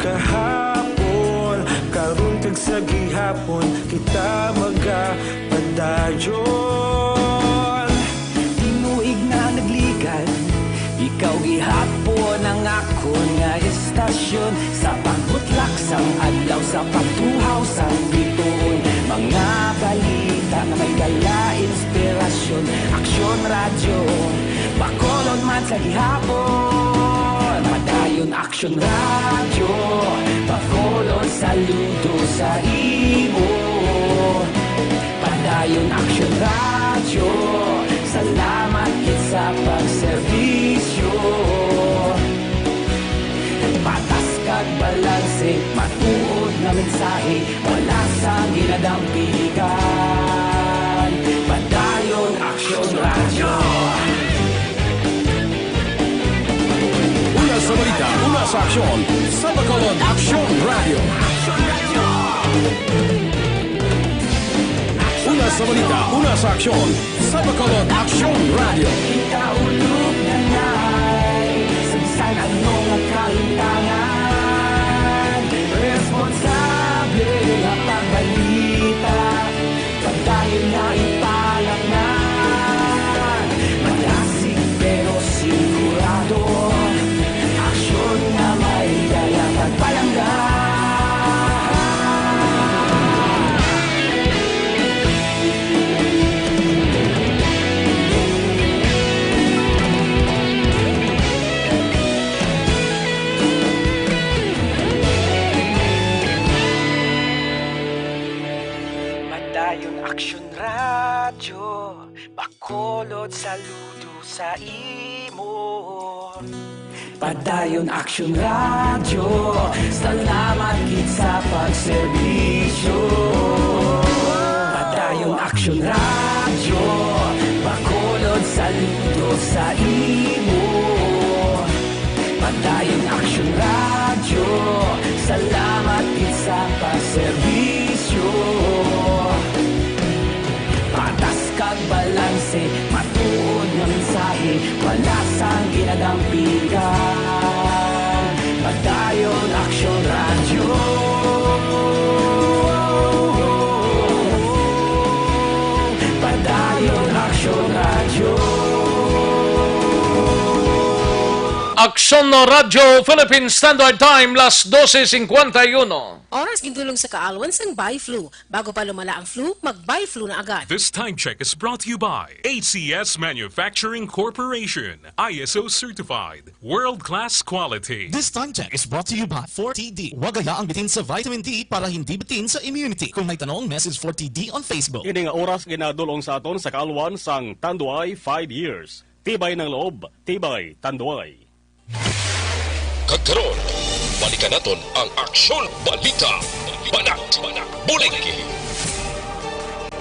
Kahapon, karon kag sa gihapon, kita magapadayon. Tinuig na nagligan, ikaw gihapon ang akon nga istasyon. Sa pagbutlak sang adlaw, sa pagtuhaw sang bituon, mga balita nga may dala inspirasyon. Aksyon Radyo, Bacolod man sa gihapon. Padayon Aksyon Radyo, Bacolod, saludo sa imo. Padayon Aksyon Radyo, salamat gid sa pagserbisyo. Patas kag balanse, Nga mensahe, wala sa ginadampigan. Padayon Aksyon Radyo. Una sa balita, una sa aksyon, sa Bacolod Aksyon Radyo. Una sa balita, una sa aksyon, sa Bacolod Aksyon Radyo. Kita ulog na na'y sa bisan ano nga kalimtangan. Responsable nga pagbalita, padayon na ipalatnan. Malasig pero sigurado, aksyon nga may dala pagpalangga. Padayon Aksyon Radyo, Bacolod, saludo sa imo. Padayon Aksyon Radyo, salamat gid sa pagserbisyo. Padayon Aksyon Radyo, Bacolod, saludo sa imo. Padayon Aksyon Radyo, salamat gid sa pagserbisyo. Patas kag balanse, matuod nga mensahe, wala sang ginadampigan. Padayon Aksyon Radyo. Padayon Aksyon Radyo. Aksyon Radyo Philippine Standard Time, las doce cincuenta y uno. Oras gintulong sa kaalwan sang Biflu. Bago pa lumala ang flu, mag-Biflu na agad. This time check is brought to you by A C S Manufacturing Corporation, I S O certified, world-class quality. This time check is brought to you by forty D. Wagaya ang bitin sa vitamin D para hindi bitin sa immunity. Kung may tanong, message forty D on Facebook. Ini nga oras ginadul-ong sa aton sa kaalwan sang Tanduay five years. Tibay ng loob, tibay Tanduay. Kag karon, balikan naton ang Aksyon Balita. Banat, bulig.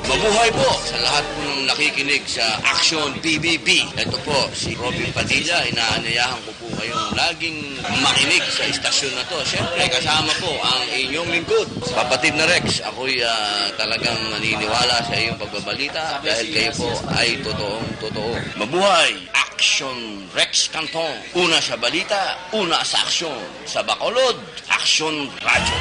Mabuhay po sa lahat po ng nakikinig sa Aksyon P B B. Ito po si Robin Padilla, inaanyayahan ko po kayong laging makinig sa istasyon na to. Siyempre, kasama po ang inyong lingkod, Kapatid na Rex. Ako'y, ah, talagang naniniwala sa iyong pagbabalita dahil kayo po ay totoong totoo. Mabuhay! Aksyon Rex Cantong. Una sa balita, una sa aksyon. Sa Bacolod, Aksyon Radyo.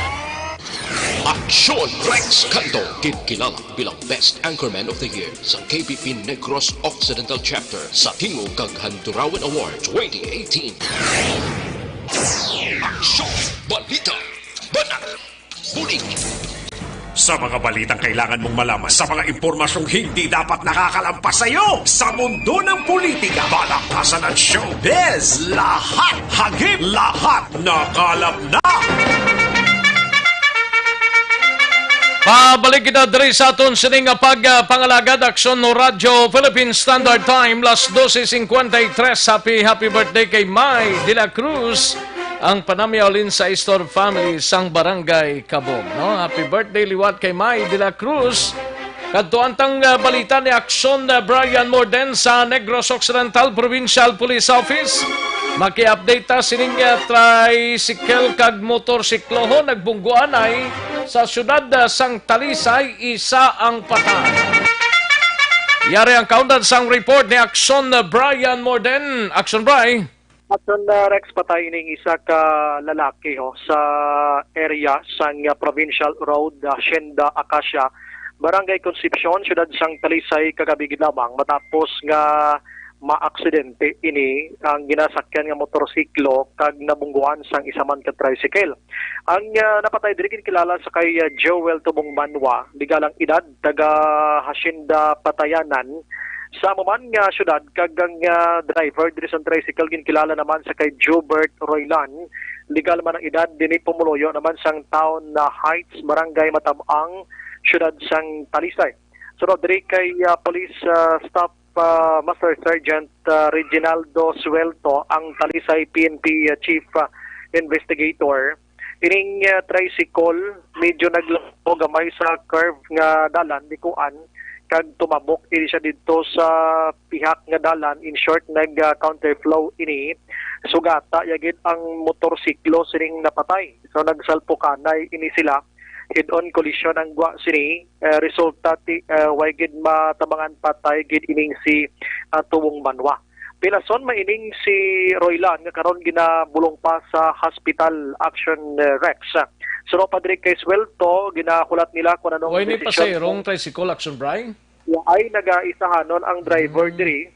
Aksyon Rex Cantong, ginkilala bilang Best Anchorman of the Year sa K P P Negros Occidental Chapter sa Tingog kag Handurawan Award twenty eighteen. Aksyon Balita. Banat. Bulig. Sa mga balitang kailangan mong malaman, sa mga impormasyong hindi dapat nakakalampas sa iyo, sa mundo ng politika, balaktasan at showbiz, lahat hagip, lahat nakalap na. Pabalik kita diri sa aton sining nga pag, ah, pangalagad, Aksyon Radyo Philippine Standard Time, las doce cincuenta y tres. Happy, happy birthday kay May de la Cruz, ang panamyaw halin sa Istor family sang Barangay Cabong, no? Happy birthday liwat kay May de la Cruz. Kadto ang tang, ah, balita ni Aksyon, ah, Brian Morden sa Negros Occidental Provincial Police Office. Maki-update ta sining, ah, tricycle kag motorsikloho nagbungguanay sa siyudad, ah, sang Talisay, isa ang patay. Yari ang kaundan sang report ni Aksyon, ah, Brian Morden. Aksyon, Bri. Aton, uh, Rex, patay ning isa ka lalaki, ho, sa area sang, uh, Provincial Road, uh, Hacienda Acacia, Barangay Concepcion, siyudad sang Talisay, kagab-i gid lamang, matapos nga maaksidente ini ang ginasakyan nga motorsiklo kag nabungguan sang isa man ka tricycle. Ang, ah, napatay diri ginkilala sa kay, ah, Joel Tubong Manwa, legal ang edad, taga Hacienda Patayanan, sa amo man nga syudad, kag ang, ah, driver diri sa tricycle ginkilala naman sa kay Jubert Roylan, legal man ang edad, dinhi pumuluyo naman sang Town, ah, Heights, Barangay Matab-ang, syudad sang Talisay. Sunod diri kay, ah, Police, ah, Staff, ah, Master Sergeant, ah, Reginaldo Suelto, ang Talisay P N P, ah, Chief, ah, Investigator. Ining, ah, tricycle medyo naglaho gamay sa curve nga dalan ni kuan, kag tumabok ini siya didto sa pihak nga dalan. In short, nag, ah, counterflow ini. Sugata ya gid ang motorsiklo sining napatay. So, nagsalpukanay ini sila. Head-on collision ang gwa sini. Eh, resulta ti, eh, way gid matabangan patay gid ining si, ah, Tuwong Manwa. Pilason man ining si Roylan nga karon ginabulong pa sa hospital. Action, eh, Rex. Suno pa diri kay Swelto, ginahulat nila kung anong Way ni desisyon pasayro ang tricycle, Action Bry? Ay nagaisahanon ang driver Mm. diri.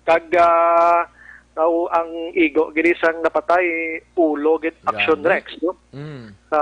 Kag, ah, ang igo gini sang napatay, ulo gid, Action Grabe. Rex, no? Mm. Sa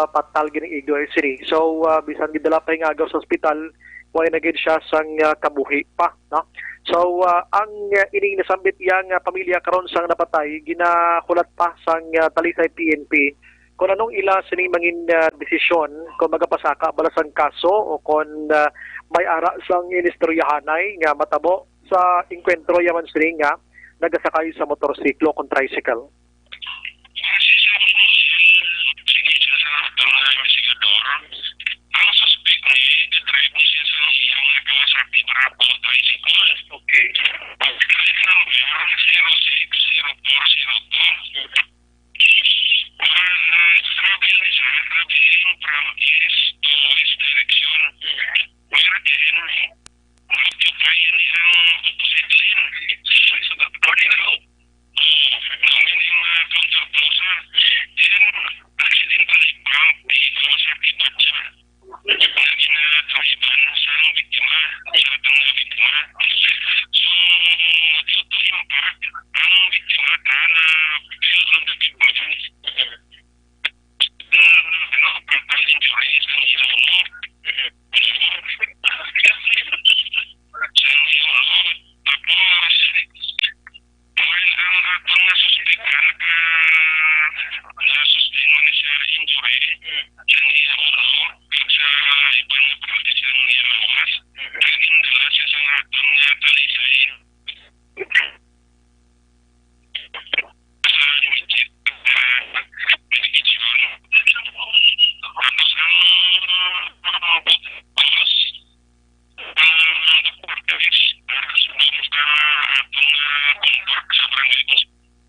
patal gini igo, eh, sini. So, ah, bisan gidala pa hingagaw sa ospital, way na gid siya sang, ah, kabuhi pa, no? So, ah, ang, ah, ining nasambit iya nga pamilya karon sang napatay, ginahulat pa sang, ah, Talisay P N P kung anong ila sini mangin, ah, desisyon, kung magapasaka bala sang kaso o kung, ah, may ara sang inistoryahanay nga matabo sa engkwentro yaman sini nga nagasakay sa motorsiklo kon tricycle. Base sa mga siya, sige siya sa aton nga investigador, ang suspek ni ga-drive ni siya sa iyang Kawasaki Bravo tricycle. Okay. Ang plate number, zero six zero four zero two. Ah, nag-travel ni siya, traveling from east to west direction. Wherein, na-occupy ang iyang opposite lane. So, that, what is wrong? Nang meaning, uh, counter closer, then accidentally bump the closer keyboard siya. Nga gina-drive-an sang biktima, sa atong nga biktima. So, due to impact, ang biktima ka na fell on the pavement. Mm, ano, fatal injuries ang iyang ulo. Sa iyang ulo. Tapos, while ang aton nga suspek nga naka, na-sustain man siya injury, sa iyang ulo, kag sa iban nga parte sa iyang lawas, kag gindala siya sa aton nga Talisay. Sa immediate, ah, medication. Tapos ang, ah, boss, ang doktor, ah, sundon sa atong, ah, contact sa barangay.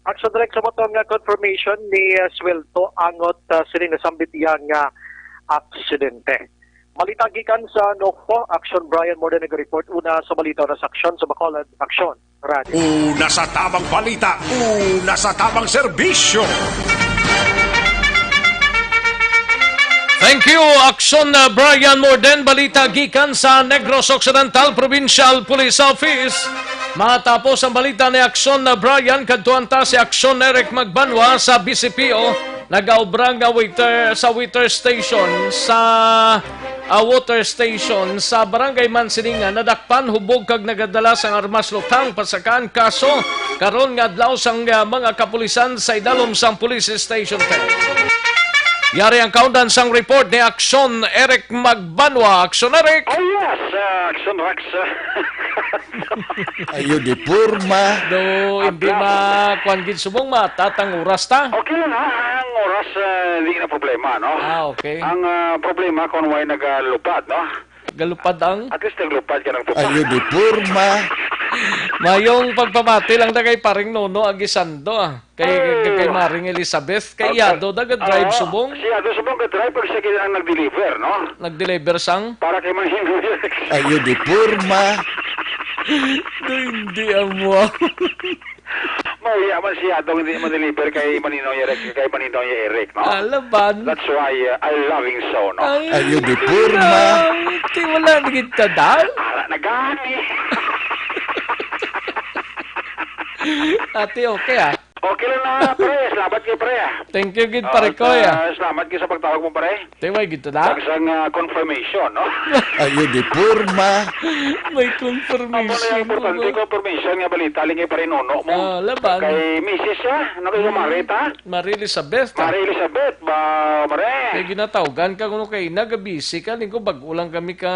Action Direct, sa moto nga confirmation ni, ah, Swelto angot, ah, sini nasambit iya nga aksidente. Balita gikan sa Nokpo, Action Brian Morden nag-report. Una sa balita, una sa aksyon sa Bacolod, Action Radio. Una sa tamang balita, una sa tamang serbisyo. Thank you, Action, uh, Brian Morden. Balita gikan sa Negros Occidental Provincial Police Office. Matapos ang balita ni Action, uh, Brian, kadtuan ta si Action Eric Magbanwa sa B C P O. Nagaobra nga waiter sa water station sa, ah, water station sa Barangay Mansilingan nadakpan, hubog kag nagadala sang armas lutang pasakaan kaso karon nga adlaw sang, ah, mga kapulisan sa idalom sang Police Station ten. Yari ang kaundan sang report ni Action Eric Magbanwa. Action Eric! Oh, yes, uh, Action Rex. Ayo di porma. Do, hindi Abla. Ma, kwan gid subong, matat ang oras ta. Okay lang, ha? Ang oras, ah, hindi na problema, no? Ah, okay. Ang, ah, problema kung may nagalupad, no? Galupad ang? At least naglupad ka ng tupa. Ayo di porma. Mayong pagpamati lang na kay Paring Nono Aguisando, ah. Kay, kay, kay Maring Elizabeth, kay Yado, naga-drive subong. Si Yado subong ga-drive, pero siya gid ang nag-deliver, no? Nag-deliver sang? Para kay Manino Eric. Ayo di porma. Do, hindi amo. Mauya man si Yado, hindi man-deliver kay Manino Eric, kay Manino Eric, no? Alaban. That's why, uh, I love him so, no? Ayo di porma. Ti, wala na gid ta, dal? Ala na gani. Ate, okay, ah. Okay lang na, pre. Salamat kay pre, ah. Thank you gid, pare ko, ah. Salamat kay sa pagtawag mo, pre. Te, way gid to na? Dagsang, ah, confirmation, no? Ayo di porma. May confirmation. Amo na yung importante, confirmation nga balita, lingay pa rin, no, mo. Ah, laban. Kay misis siya, ano kayo, Mare, ta? Mare Elizabeth, ah. Mare Elizabeth, ba, Mare? Kay ginatawgan ka kuno kay nagabisi ka, lingko, bag-o lang kami ka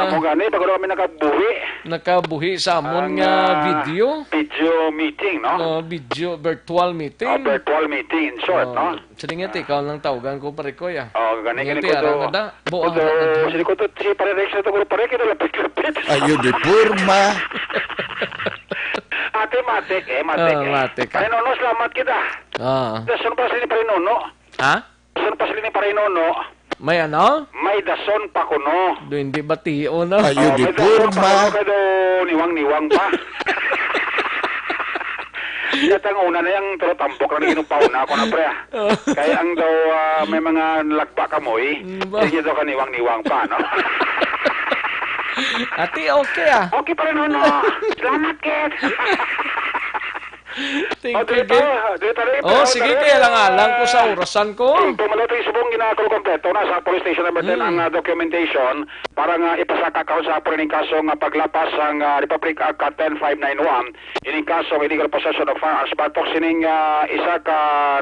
Amo gani, bag-o lang kami nakabuhi. Nakabuhi sa amon nga video. Video meeting, no? Oh, video virtual meeting. Oh, virtual meeting, in short, Oh, no? Sige nga, ikaw lang tawagan ko, pare ko, ya. Oh, gani, Sige, gani ti, ko to. Arang ada. Buang Kudo, ada. Sige ko to, si Pare Rex na to, Pare, kita lapit-lapit. Ayo, di porma. Ate, matik, eh, matik, Oh, eh. Matik, ah. Pare Nono, salamat kita. Ah. Dason pa sila ni Pare Nono. Ha? Dason pa sila ni Pare Nono. May ano? May dason pa kuno. Do, hindi ba tiyo na? Ayo, Oh, di may dason pa porma. Kuno, kay daw niwang-niwang pa. Katang una na yung tulo tampok lang yung pauna ako na, pre, ah. Oh. Kaya ang daw, ah, may mga lagba kamoy, Mm, ba? Sige daw kaniwang-niwang pa, no? Ate, okay, ah. Okay pa rin, no? Salamat, Kit. Thank Oh, you, dito, Gil. Dito, dito, Oh, dito, sige, dito, kaya lang alang ko sa ah, orasan ko. Ang pumalo tayo subong ginakalo kompleto na sa police station number ten Mm. ang, ah, documentation para nga ipasaka karon sa hapon ining kaso nga paglapas sang, ah, Republic Act ten five nine one, ining kaso nga illegal possession of firearms batok sining, ah, isa ka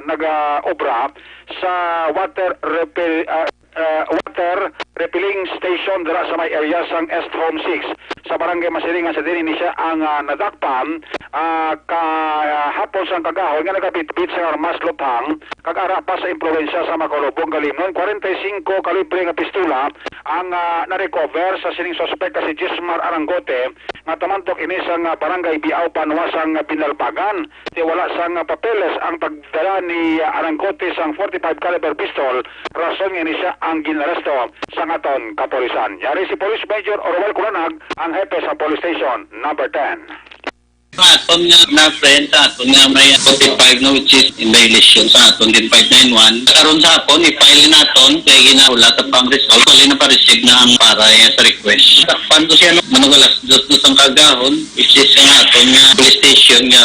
nag-obra sa water refill, ah, ah, water refilling station dira sa may area sang Est Home six sa Barangay Masilingan. Sa dinhi ni siya ang, ah, nadakpan, ah, kahapon sang kagahon nga nagabitbit sa armas luthang kag ara pa sa impluwensya sa makalubong galimnon. Kwarenta y cinco kalibre nga pistola ang, ah, na-recover sa sining suspek nga si Jismar Arangote, nga tumantok ini sang, ah, Barangay Biao, Banwa sang Binalbagan. Ti wala sang, ah, papeles ang pagdala ni, ah, Arangote sang forty-five caliber pistol, rason nga ini siya ang ginaresto sang aton kapulisan. Yari si Police Major Orwell Curanag, ang hepe sa Police Station number ten. Sa aton nga na-friend, sa aton nga may forty-five na, which is in violation sa aton din five nine one. Karon sa hapon, i-file naton, kay ginahulat ang pang result, wala na pa-receive na ang para, eh, sa request. Takpan ko siya, no? Manong alas dos na sang kagahon, which is sa aton nga police station nga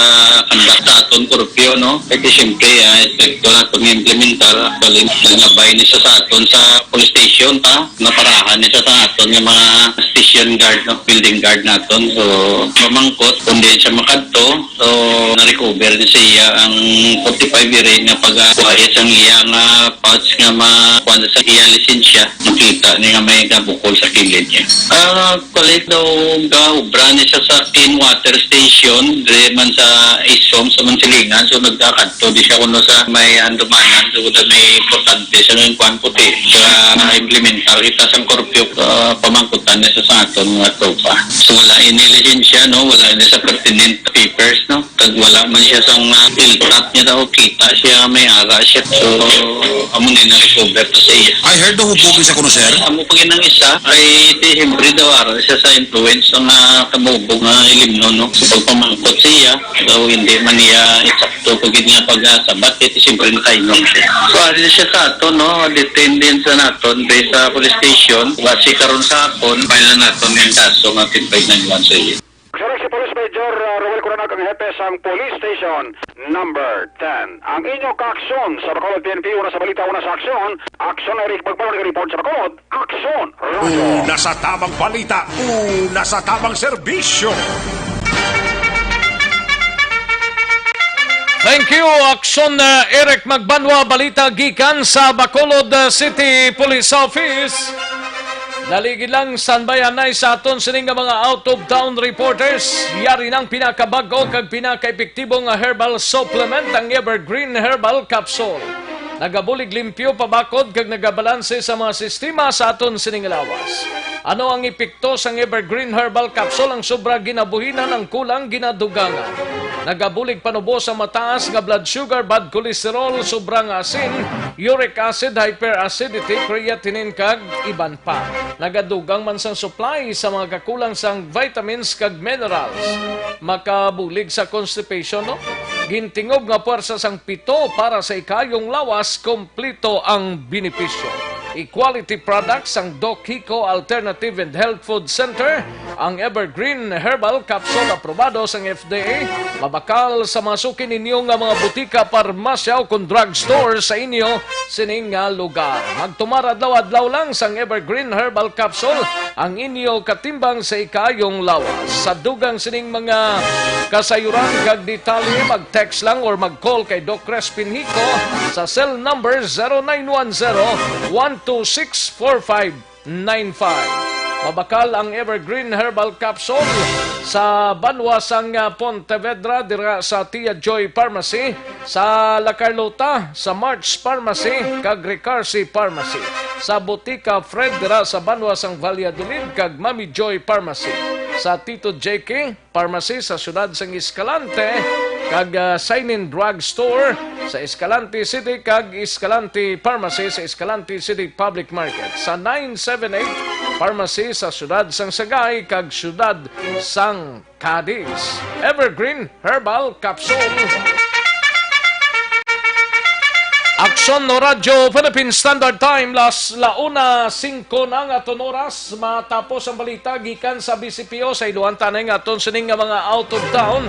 conduct sa aton curfew, no? Kay siyempre, ah, epekto naton nga implementar, actually, nagabay ni siya sa aton sa police station, pa. Naparahan ni siya sa aton nga mga station guard, no? Building guard naton. So, mamangkot kung diin siya makadto. So, na-recover ni siya ang forty-five iri nga pagkuha sang iya nga pouch nga makuha sa iya lisensya. Nakita ni nga may nabukol sa kilid niya. Ah, collect daw ga obra ni siya sa Clean Water Station, dire man sa Isom, sa Mansilingan. So, nagkakadto di siya kuno sa may Andumanan. So, may importante siya ng kwan puti. Sa implementar kita sa curfew, ah, pamangkutan na siya sa aton nga tropa. So, wala ini lisensya, no? Wala ini sa pertinent papers, no? Kag wala man siya sang, ah, filtrat niya daw, kita siya, may ara siya. So, amo ni na-recover to sa iya. I heard daw hubog siya kuno, sir. Amo pa ginang isa, ay, di, siyempre daw, ara siya sa influence nga kamubog nga ilimnon, no? So, pagpamangkot siya, daw hindi man niya eksakto pag niya pagsabat, kay siyempre nakainom siya. So, ari siya sa aton, no? Detained din sa naton, based sa police station. Base karon sa hapon, file na naton yung kaso nga ten five nine one sa iya. Sarang si Police Major, uh, Roel Coronag ang hepe sang Police Station number ten. Ang inyo kaaksyon sa Bacolod P N P, una sa balita, una sa aksyon. Aksyon, Eric Magpalo, nag-report sa Bacolod. Aksyon, Radyo. Una sa tamang balita, una sa tamang serbisyo. Thank you, Aksyon, uh, Eric Magbanwa. Balita gikan sa Bacolod, uh, City Police Office. Dali gid lang, standby anay sa aton sini nga mga out-of-town reporters. Yari nang pinakabag-o kag pinakaepektibo nga herbal supplement, ang Evergreen Herbal Capsule. Nagabulig limpyo, pabakod, kag nagabalanse sa mga sistema sa aton sining lawas. Ano ang epekto sang Evergreen Herbal Capsule? Ang sobra ginabuhinan, ang kulang ginadugangan. Nagabulig panubo sa mataas nga blood sugar, bad cholesterol, sobra nga asin, uric acid, hyperacidity, creatinine, kag iban pa. Nagadugang man sang supply sa mga kakulang sang vitamins kag minerals. Makabulig sa constipation, no? Gintingob nga puwersa sang pito para sa ikayong lawas, kompleto ang benepisyo. Equality products sang Doc Hico Alternative and Health Food Center, ang Evergreen Herbal Capsule, aprobado sang F D A, mabakal sa mga suki ninyo nga mga butika, parmasya, o kon drugstore sa inyo sining nga lugar. Magtumar adlaw-adlaw lang sang Evergreen Herbal Capsule, ang inyo katimbang sa ikayong lawas. Sa dugang sining mga kasayuran kag detalye, mag-text lang or mag-call kay Doc Crispin Hico sa cell number zero nine one zero, one two six, four five nine five. Mabakal ang Evergreen Herbal Capsule sa banwa sang, ah, Pontevedra, dira sa Tia Joy Pharmacy, sa La Carlota, sa March Pharmacy, kag Recarsi Pharmacy, sa Botika Fred, dira sa banwa sang Valladolid, kag Mami Joy Pharmacy, sa Tito J K Pharmacy sa siyudad sang Escalante, kag, ah, Sainin Drug Store sa Escalante City, kag Escalante Pharmacy sa Escalante City Public Market, sa nine seven eight Pharmacy sa siyudad sang Sagay kag siyudad sang Cadiz. Evergreen Herbal Capsule. Aksyon no Radyo Philippine Standard Time, las la una singko na nga aton oras. Matapos ang balita gikan sa B C P O, sa iluhan ta na nga aton sining nga mga out of town.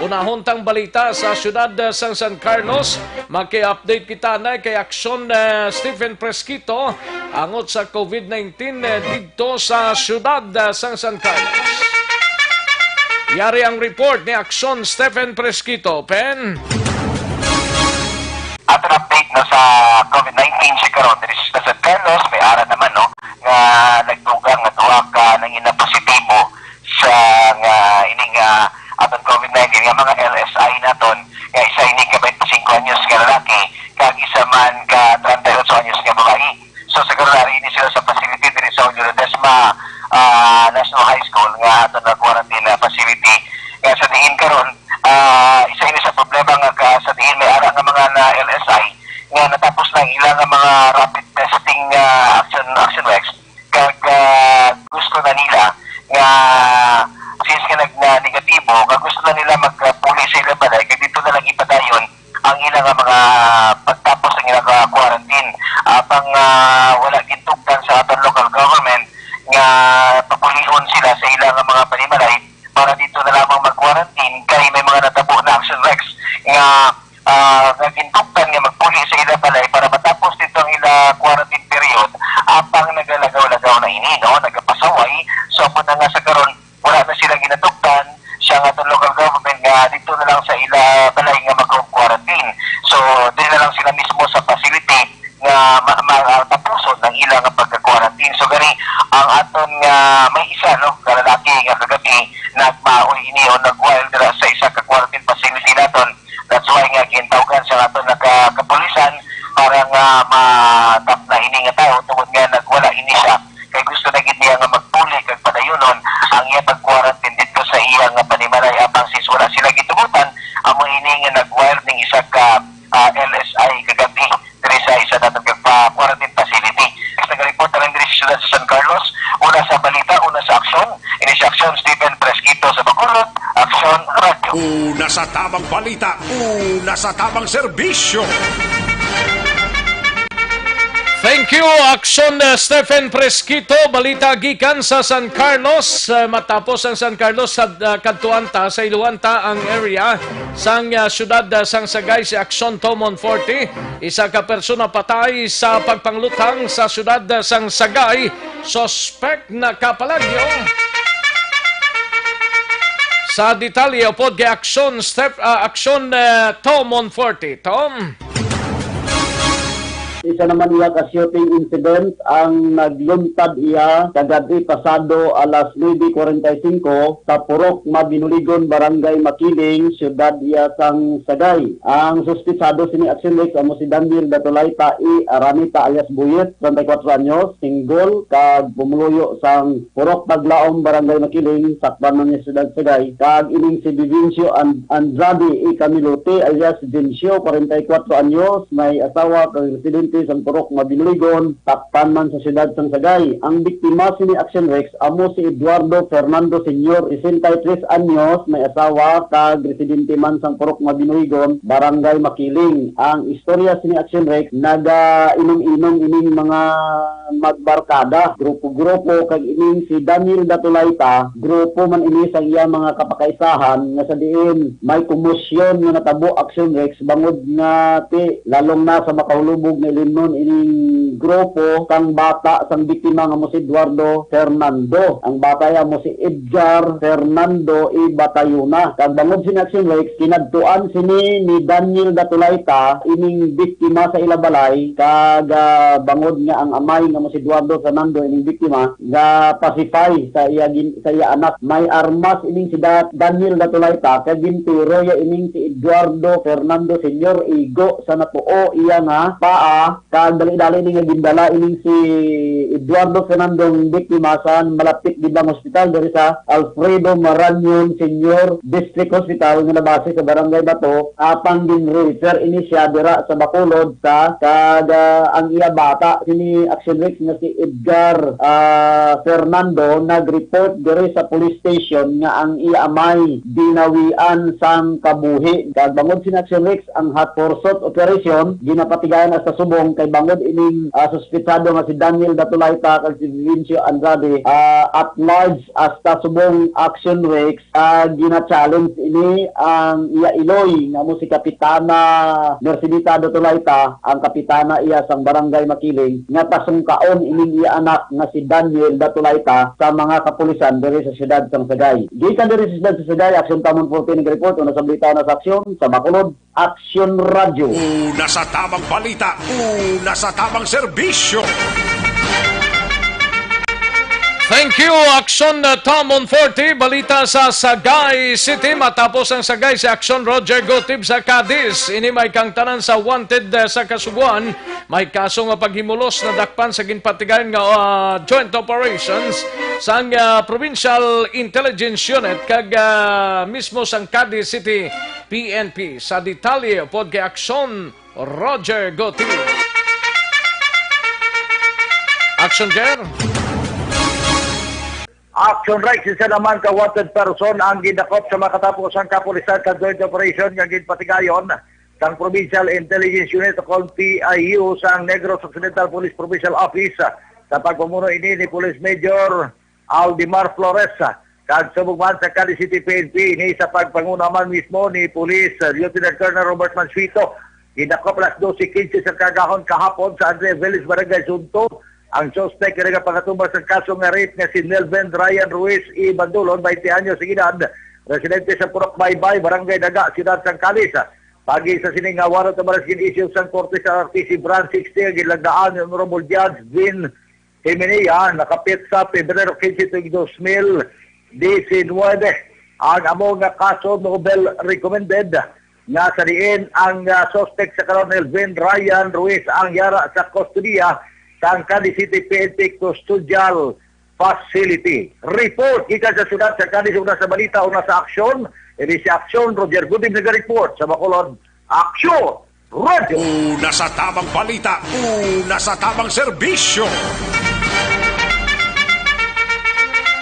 Unahon tang balita sa siyudad, eh, sang San Carlos. Maki-update kita na kay Aksyon, eh, Stephen Presquito angot sa covid nineteen, eh, didto sa siyudad, eh, sang San Carlos. Yari ang report ni Aksyon Stephen Presquito. Pen. Aton update no sa covid nineteen sa karon diri sa San Carlos, may ara naman no nga nagdugang nga duha ka nangina positibo sa nga ining, ah, aton covid nineteen nga mga L S I naton, nga isa ini ka twenty-five anyos nga lalaki kag isa man ka treinta y ocho anyos nga babayi. So sa karon ari ini sila sa facility diri sa Julio Ledesma, ah, National High School nga aton na quarantine na facility nga sa diin karon, ah, isa ini sa problema nga ka, sa diin may ara nga mga na L S I nga natapos na ang ila nga mga rapid testing, ah, action, action Rex, kag, ah, gusto na nila nga since nga nag, na negatibo, nga gusto na nila magpuli sa ilang balay, kag dito na lang ipadayon ang ila nga mga pagtapos ang ila nga quarantine. Apang, ah, wala gintugtan sa aton local government nga papulion sila sa ila nga mga panimalay para dito na lamang mag-quarantine, kay may mga natabo na action Rex nga, ah, nga gintugtan nga magpuli sa ila balay para matapos dito ang ila quarantine period. Apang nagalagaw-lagaw na ini, no, nagapasaway. So, amo na nga sa karon, wala na sila ginatugtan sa nga aton local government nga dito na lang sa ila balay nga mag-home quarantine. So, diri na lang sila mismo sa facility nga ma-, ma-, tapuson ang ila nga pagka-quarantine. So, gani, ang aton nga may isa, no, ka lalaki nga kagabi nagmaoy ini o nag-wild dira sa isa ka quarantine facility naton. That's why nga gintawgan sa aton nga ka-, kapulisan para nga matap na ini nga tawo tungod nga nagwala ini siya kay gusto na gid niya nga magpuli kag padayonon ang iya pag-quarantine didto sa iya nga panimalay, apang since wala sila gitugutan, amo ini nga nag-wild ning isa ka, ah, L S I kagabi diri sa isa naton ka pa-, quarantine facility. Nagareport na lang diri sa siyudad sa San Carlos, una sa balita, una sa aksyon. Ini si Aksyon Stephen Presquito sa Bacolod, Aksyon Radio. Una sa tamang balita, una sa tamang serbisyo. Thank you, Aksyon, uh, Stephen Presquito. Balita gikan sa San Carlos. Uh, matapos ang San Carlos, sa, uh, kadtuan ta, sa iluhan ta ang area sang, uh, siyudad, uh, sang Sagay, si Aksyon Tomon forty. Isa ka persona patay sa pagpangluthang sa siyudad, uh, sang Sagay. Suspect nakapalagyo. Sa detalye, upod kay Aksyon Step, ah, Aksyon, eh, Tom Monforte. Tom? Isa naman iya ka shooting incident ang nagluntad iya kagab-i pasado alas nuebe cuarenta y cinco sa Purok Mabinuligon, Barangay Makiling, siyudad iya sang Sagay. Ang suspitsado sini action, Rex, amo si Daniel Datulayta E. Aranita alias Buyet, treinta y cuatro anyos, single, kag pumuluyo sang Purok Taglaom, Barangay Makiling, sakpan man niya siyudad Sagay, kag ining si Vivencio An-, Andrade E. Camilote alias Vencio, kwarenta y kuwatro anyos, may asawa kag residente sang Purok Mabinuligon, sakpan man sa siyudad sang Sagay. Ang biktima sini action, Rex, amo si Eduardo Fernando Senior, sesenta y tres anyos, may asawa kag residente man sang Purok Mabinuligon, Barangay Makiling. Ang istorya sini action, Rex, nagainom-inom ining mga magbarkada, grupo-grupo, kag ining si Daniel Datulayta, grupo man ini sa iya mga kapakaisahan nga sa diin may komosyon nga natabo, action, Rex, bangod nga ti lalong na sa makahulubog nga Nun ining grupo sang bata sang biktima nga mo si Eduardo Fernando. Ang bata iya mo si Edgar Fernando Ibatayuna. Kag bangod sini Action Rex, kinadtuan sini ni Daniel Datulayta ining biktima sa ila balay, kag, ah, bangod nga ang amay nga mo si Eduardo Fernando ining biktima, ga-pacify sa iya gin-, sa iya anak. May armas ining si Da-, Daniel Datulayta, kag gintiro iya ining si Eduardo Fernando Senior, igo sa natuo iya nga paa, kag dali-dali ni nga gindala ining si Eduardo Fernando nga biktima sa malapit gid lang hospital diri sa Alfredo Marañon Senior District Hospital nga nabase sa Barangay Bato, apang gin-refer ini siya dira sa Bacolod sa, kag, ah, ang iya bata, sini Action Rex nga si Edgar, ah, Fernando, nag-report diri sa police station nga ang iya amay binawian sang kabuhi. Kag bangod sini Action Rex, ang hot pursuit operation ginapatigayon hasta subong kay bangod ining, ah, suspetsado nga si Daniel Datulayta kag si Vincio Andrade, ah, at large hasta subong Action Rex, ah, gina-challenge ini ang iya iloy nga mo si Kapitana Mercedita Datulayta, ang kapitana iya sang Barangay Makiling, nga pasungkaon ining iya anak nga si Daniel Datulayta sa mga kapulisan diri sa siyudad sang Sagay. Gikan diri sa siyudad sa Sagay, Action Tamon fourteen nag-report, una sa balita, una sa aksyon, sa Bacolod, Action Radyo. Una sa tamang balita, una sa tamang serbisyo. Thank you, Action, uh, Tom on forty. Balita sa Sagay City. Matapos ang Sagay, si Action Roger Gotib sa Cadiz. Ini may kangtanan sa wanted, uh, sa Kasubuan. May kaso nga paghimulos na dakpan sa ginpatigayon nga, uh, joint operations sang, uh, Provincial Intelligence Unit kag, uh, mismo sang Cadiz City P N P. Sa detalye, upod kay Action Roger Goti. Action, Jer. Action Rex, isa naman ka wanted person ang gindakop sa makatapos ang kapulisan sa joint operation nga ginpatigayon sang Provincial Intelligence Unit o kon P I U sang Negros Occidental Police Provincial Office. Sa pagpamuno ini ni Police Major Aldemar Flores, kag subong man sa Cadiz City P N P, ini sa pagpanguna man mismo ni Police, uh, Lieutenant Colonel Robert Mansueto. Gindakop alas dose quince sa kaagahon kahapon sa Andrea Village, Barangay Sunto, ang suspek nga nagapangatubang sa kaso nga rape nga si Nelvin Ryan Ruiz E. Bandulon, twenty anyos ang edad, residente sa Purok Baybay, Barangay Daga, Siyudad sang Cadiz. Paagi sa sini nga warrant of arrest, gin-issue sang korte sa R T C Branch sixty ang ginlagdaan ni Honorable Judge Vin Himenea, nakapit sa Pebrero quince tuig dos mil diecinuebe. Ang amo nga kaso, novel recommended, nga sa diin ang, ah, suspect sa karon, Elvin Ryan Ruiz, ang yara sa kustodiya sang Cadiz City P N P Custodial Facility. Report gikan sa siyudad sa Cadiz, una sa balita, una sa aksyon. Ini si Aksyon, Roger Gooding naga-report sa Bacolod. Aksyon! Radyo. Una sa tamang balita, una sa tamang serbisyo.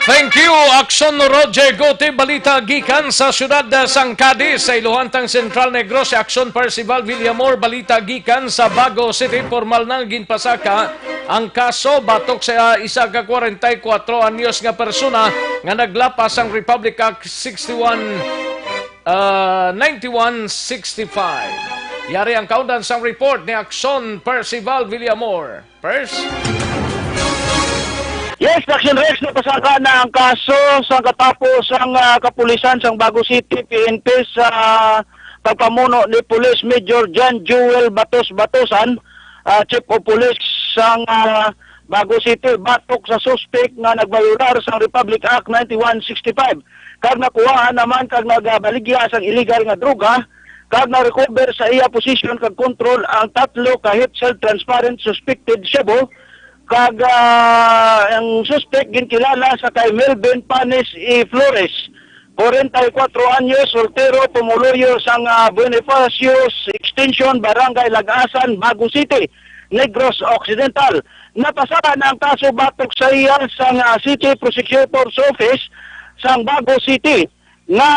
Thank you, Aksyon Roger Gote. Balita gikan sa siyudad sang Cadiz, sa Iluhantang Central Negros, si Aksyon Percival Villamor. Balita gikan sa Bago City, formal na ginpasaka ang kaso batok sa isa ka kwarenta y kuwatro anyos nga persona nga naglapas sang Republic Act sixty-one ah, ninety-one sixty-five. Yari ang kaundan sang report ni Aksyon Percival Villamor. Pers? Yes, Action Rex, napasaka na ang kaso sa katapos ang, ah, kapulisan sang Bago City P N P sa pagpamuno ni Police Major John Joel Batos Batosan, ah, Chief of Police sang, ah, Bago City, batok sa suspek nga nagbayolar sang Republic Act ninety-one sixty-five. Kag nakuhaan naman kag nagabaligya sang illegal nga droga, kag na-recover sa iya posisyon kag kontrol ang tatlo ka heat-sealed transparent suspected shabu, kag, ah, ang suspek ginkilala sa kay Melvin Panes E. Flores, kwarenta y kuwatro anyos, soltero, pumuluyo sang, ah, Bonifacio Extension, Barangay Lagasan, Bago City, Negros Occidental. Napasaka na ang kaso batok sa iya sang, ah, City Prosecutor's Office sang Bago City nga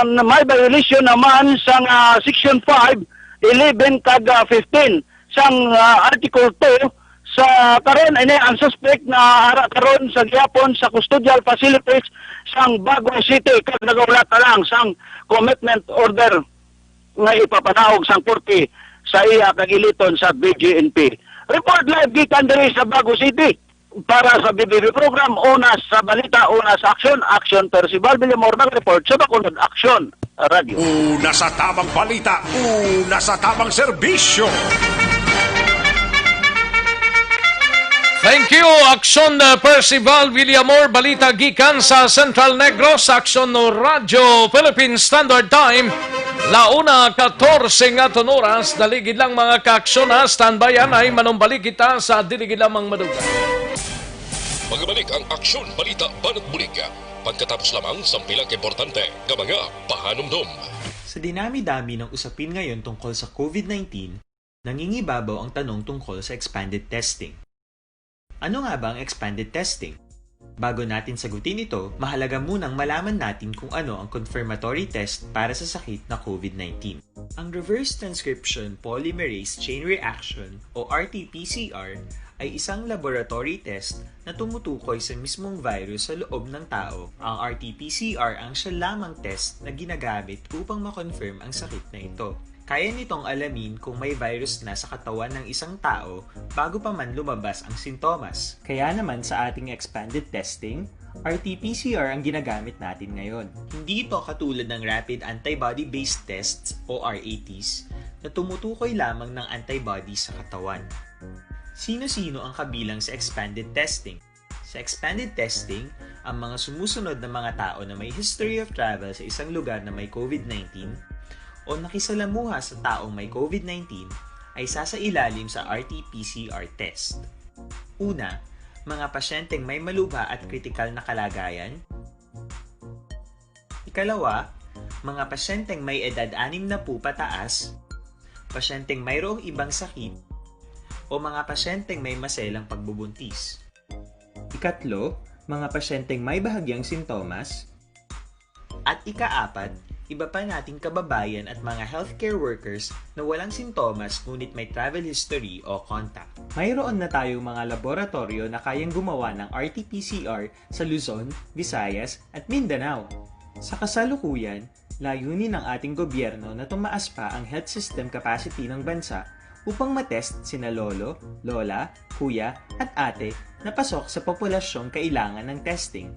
may violation naman sang, ah, Section five, eleven kag, ah, fifteen sang, ah, Article two. Sa karon, ini ang suspect na ara karon sa gihapon sa custodial facilities sang Bago City kag nagahulat na lang sang commitment order nga ipapanaog sang korte sa iya kag iliton sa B J N P. Report live gikan diri sa Bago City. Para sa B B B program, una sa balita, una sa aksyon, Aksyon Percival Villamor, nag-report sa Bacolod Aksyon Radyo. Una sa tamang balita, una sa tamang serbisyo. Thank you, Aksyon, uh, Percival Villamor. Balita gikan sa Central Negros, Aksyon Radyo Philippine Standard Time. La una katorse nga aton oras, daligid lang mga kaaksyon, ha. Standby anay, manumbalik kita sa daligid lamang madugay. Magabalik ang Aksyon Balita Banat Bulig pagkatapos lamang sang pila ka importante nga mga pahanumdom. Sa dinami-dami ng usapin ngayon tungkol sa COVID nineteen, nangingibabaw ang tanong tungkol sa expanded testing. Ano nga ba ang expanded testing? Bago natin sagutin ito, mahalaga munang malaman natin kung ano ang confirmatory test para sa sakit na COVID nineteen. Ang reverse transcription polymerase chain reaction o R T P C R ay isang laboratory test na tumutukoy sa mismong virus sa loob ng tao. Ang R T P C R ang siya lamang test na ginagamit upang ma-confirm ang sakit na ito. Kaya nitong alamin kung may virus na sa katawan ng isang tao bago pa man lumabas ang sintomas. Kaya naman sa ating expanded testing, R T P C R ang ginagamit natin ngayon. Hindi ito katulad ng rapid antibody-based tests o R A Ts na tumutukoy lamang ng antibody sa katawan. Sino-sino ang kabilang sa expanded testing? Sa expanded testing, ang mga sumusunod na mga tao na may history of travel sa isang lugar na may COVID nineteen o nakisalamuha sa taong may COVID nineteen ay sasailalim sa R T P C R test. Una, mga pasyenteng may malubha at kritikal na kalagayan. Ikalawa, mga pasyenteng may edad anim na pupataas, pasyenteng mayroong ibang sakit, o mga pasyenteng may maselang pagbubuntis. Ikatlo, mga pasyenteng may bahagyang sintomas. At ikaapat, iba pa nating kababayan at mga healthcare workers na walang sintomas ngunit may travel history o contact. Mayroon na tayong mga laboratoryo na kayang gumawa ng R T P C R sa Luzon, Visayas, at Mindanao. Sa kasalukuyan, layunin ng ating gobyerno na tumaas pa ang health system capacity ng bansa upang matest sina lolo, lola, kuya, at ate na pasok sa populasyong kailangan ng testing.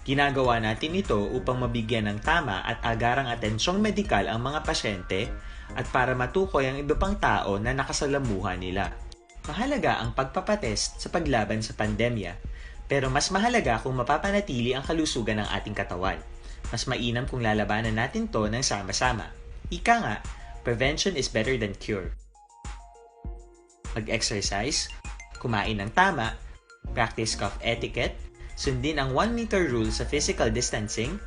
Ginagawa natin ito upang mabigyan ng tama at agarang atensyong medikal ang mga pasyente at para matukoy ang iba pang tao na nakasalamuha nila. Mahalaga ang pagpapatest sa paglaban sa pandemya, pero mas mahalaga kung mapapanatili ang kalusugan ng ating katawan. Mas mainam kung lalabanan natin 'to ng sama-sama. Ika nga, prevention is better than cure. Mag-exercise, kumain ng tama, practice cough etiquette, sundin ang one meter rule sa physical distancing,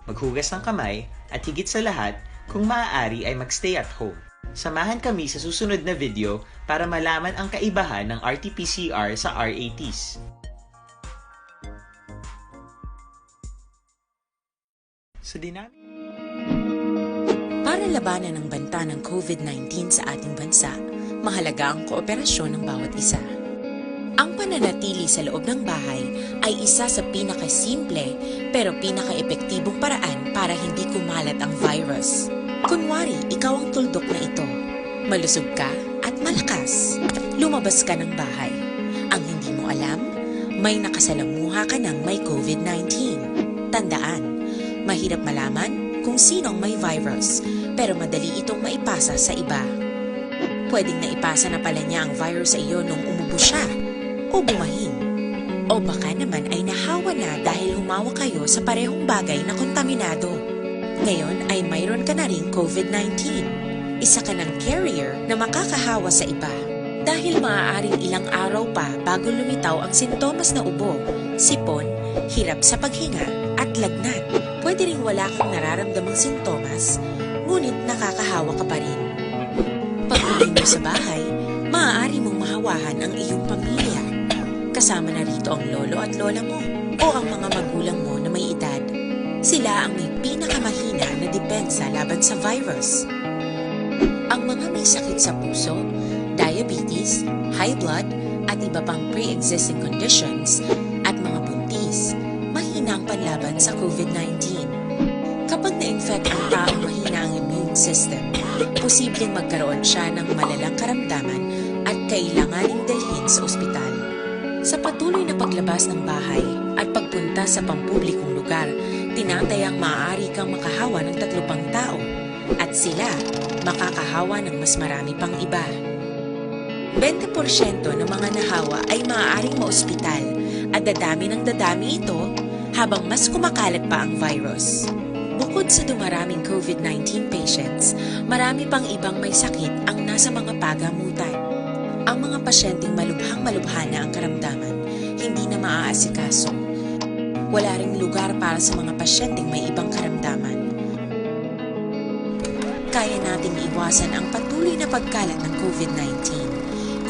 maghugas ng kamay, at higit sa lahat, kung maaari ay mag-stay at home. Samahan kami sa susunod na video para malaman ang kaibahan ng R T P C R sa R A Ts. Sa dinami- Para labanan ang banta ng COVID nineteen sa ating bansa, mahalaga ang kooperasyon ng bawat isa. Ang pananatili sa loob ng bahay ay isa sa pinakasimple pero pinakaepektibong paraan para hindi kumalat ang virus. Kunwari, ikaw ang tuldok na ito. Malusog ka at malakas. Lumabas ka ng bahay. Ang hindi mo alam, may nakasalamuha ka ng may COVID nineteen. Tandaan, mahirap malaman kung sino ang may virus, pero madali itong maipasa sa iba. Pwedeng naipasa na pala niya ang virus sa iyo nung umubo siya o bumahin. O baka naman ay nahawa na dahil humawak kayo sa parehong bagay na kontaminado. Ngayon ay mayroon ka na ring COVID nineteen. Isa ka ng carrier na makakahawa sa iba. Dahil maaaring ilang araw pa bago lumitaw ang sintomas na ubo, sipon, hirap sa paghinga, at lagnat. Pwede ring wala kang nararamdamang sintomas, ngunit nakakahawa ka pa rin. Pag-uwi mo sa bahay, maaari mong mahawahan ang iyong pamilya. Kasama na rito ang lolo at lola mo o ang mga magulang mo na may edad. Sila ang may pinakamahina na depensa laban sa virus. Ang mga may sakit sa puso, diabetes, high blood, at iba pang pre-existing conditions, at mga buntis, mahina ang panlaban sa COVID nineteen. Kapag na-infect ang taong mahina ang immune system, posibleng magkaroon siya ng malalang karamdaman at kailanganing dalhin sa ospital. Sa patuloy na paglabas ng bahay at pagpunta sa pampublikong lugar, tinatayang maaari kang makahawa ng tatlo pang tao at sila makakahawa ng mas marami pang iba. Bente porsyento ng mga nahawa ay maaaring maospital at dadami ng dadami ito habang mas kumakalat pa ang virus. Bukod sa dumaraming COVID nineteen patients, marami pang ibang may sakit ang nasa mga pagamutan. Ang mga pasyenteng malubhang-malubha na ang karamdaman, hindi na maaasikaso. Wala ring lugar para sa mga pasyenteng may ibang karamdaman. Kaya nating iwasan ang patuloy na pagkalat ng COVID nineteen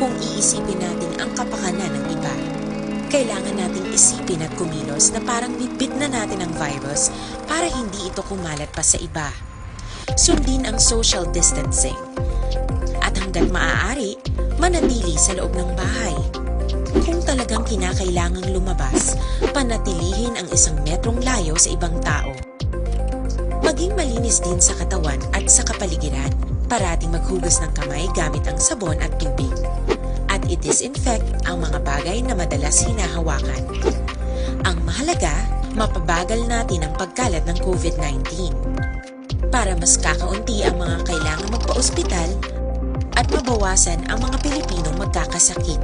kung iisipin natin ang kapakanan ng iba. Kailangan nating isipin at kumilos na parang bitbit na natin ang virus para hindi ito kumalat pa sa iba. Sundin ang social distancing. At hanggat maaari, manatili sa loob ng bahay. Kung talagang kinakailangang lumabas, panatilihin ang isang metrong layo sa ibang tao. Maging malinis din sa katawan at sa kapaligiran. Parating maghugas ng kamay gamit ang sabon at tubig. At i-disinfect ang mga bagay na madalas hinahawakan. Ang mahalaga, mapabagal natin ang pagkalat ng COVID nineteen. Para mas kakaunti ang mga kailangang magpa-ospital at mabawasan ang mga Pilipinong magkakasakit.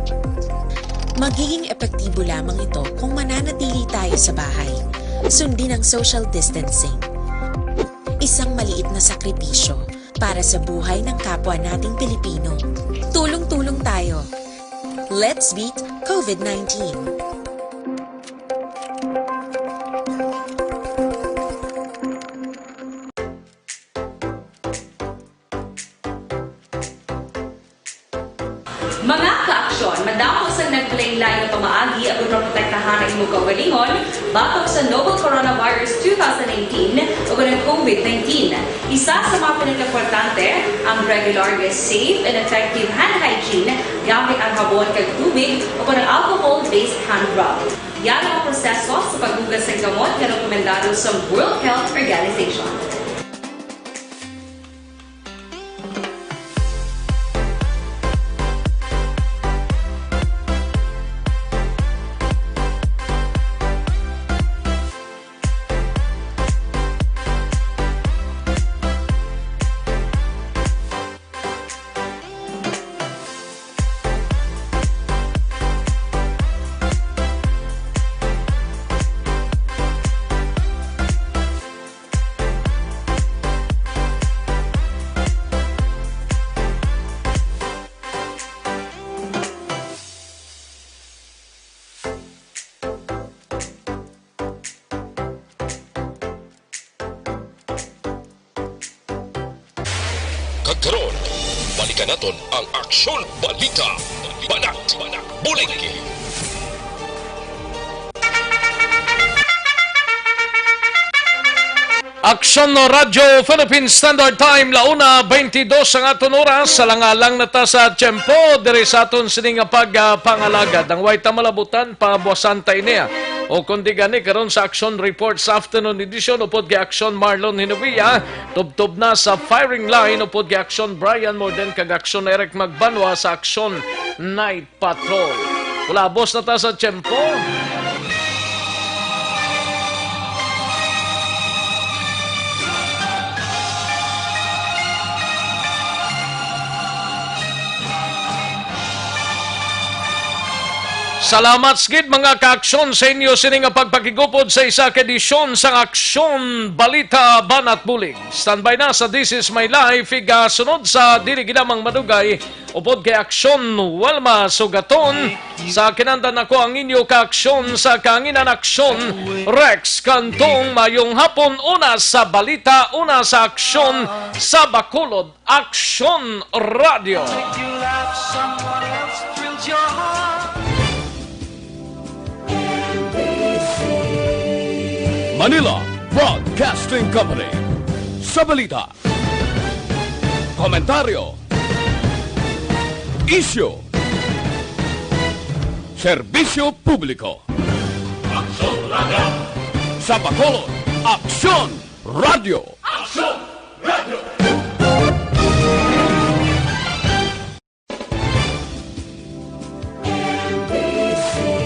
Magiging epektibo lamang ito kung mananatili tayo sa bahay. Sundin ang social distancing. Isang maliit na sakripisyo para sa buhay ng kapwa nating Pilipino. Tulong-tulong tayo. Let's beat COVID nineteen. Mga ka-aksyon, madamo sang naglain-lain nga pamaagi agud maprotektahan ang imo kaugalingon batok sa novel coronavirus two thousand nineteen ug ang COVID nineteen. Isa sa mga pinakaimportante, ang regular nga safe and effective hand hygiene gamit ang habon kag tubig o kon ang alcohol-based hand rub. Yara nga proseso sa paghugas sang kamot nga rekomendado sa World Health Organization. Kag karon, balikan naton ang Aksyon Balita, Banat Bulig. Aksyon no Radyo Philippine Standard Time, la una beintidos ang aton oras, sa langalang na ta sa tiyempo diri sa aton sini nga pagpangalagad. Ang way ta malabutan, pabuasan ta ini, ah. O kundi gani, karon sa Aksyon Reports Afternoon Edition, upod kay Aksyon Marlon Hinovia, tubtob na sa firing line, upod kay Aksyon Brian Morden kag Aksyon Eric Magbanwa sa Aksyon Night Patrol. Kulabos na ta sa tiyempo. Salamat sa gid, mga ka-aksyon, sa inyo sini nga pagpakigupod sa isa ka edisyon sang Aksyon Balita Banat Bulig. Standby na sa This Is My Life, igasunod sa dili gid lamang madugay, upod kay Aksyon Wilma Sugaton. Sa kinandan ako ang inyo ka-aksyon sa kahanginan, Aksyon Rex Cantong. Mayong hapon, una sa balita, una sa aksyon sa Bacolod. Aksyon Radyo. Make you laugh, someone else thrills your heart. Manila Broadcasting Company. Sa balita, komentaryo, isyu, serbisyo publiko. Aksyon Radyo. Sa Bacolod, Aksyon Radyo. Aksyon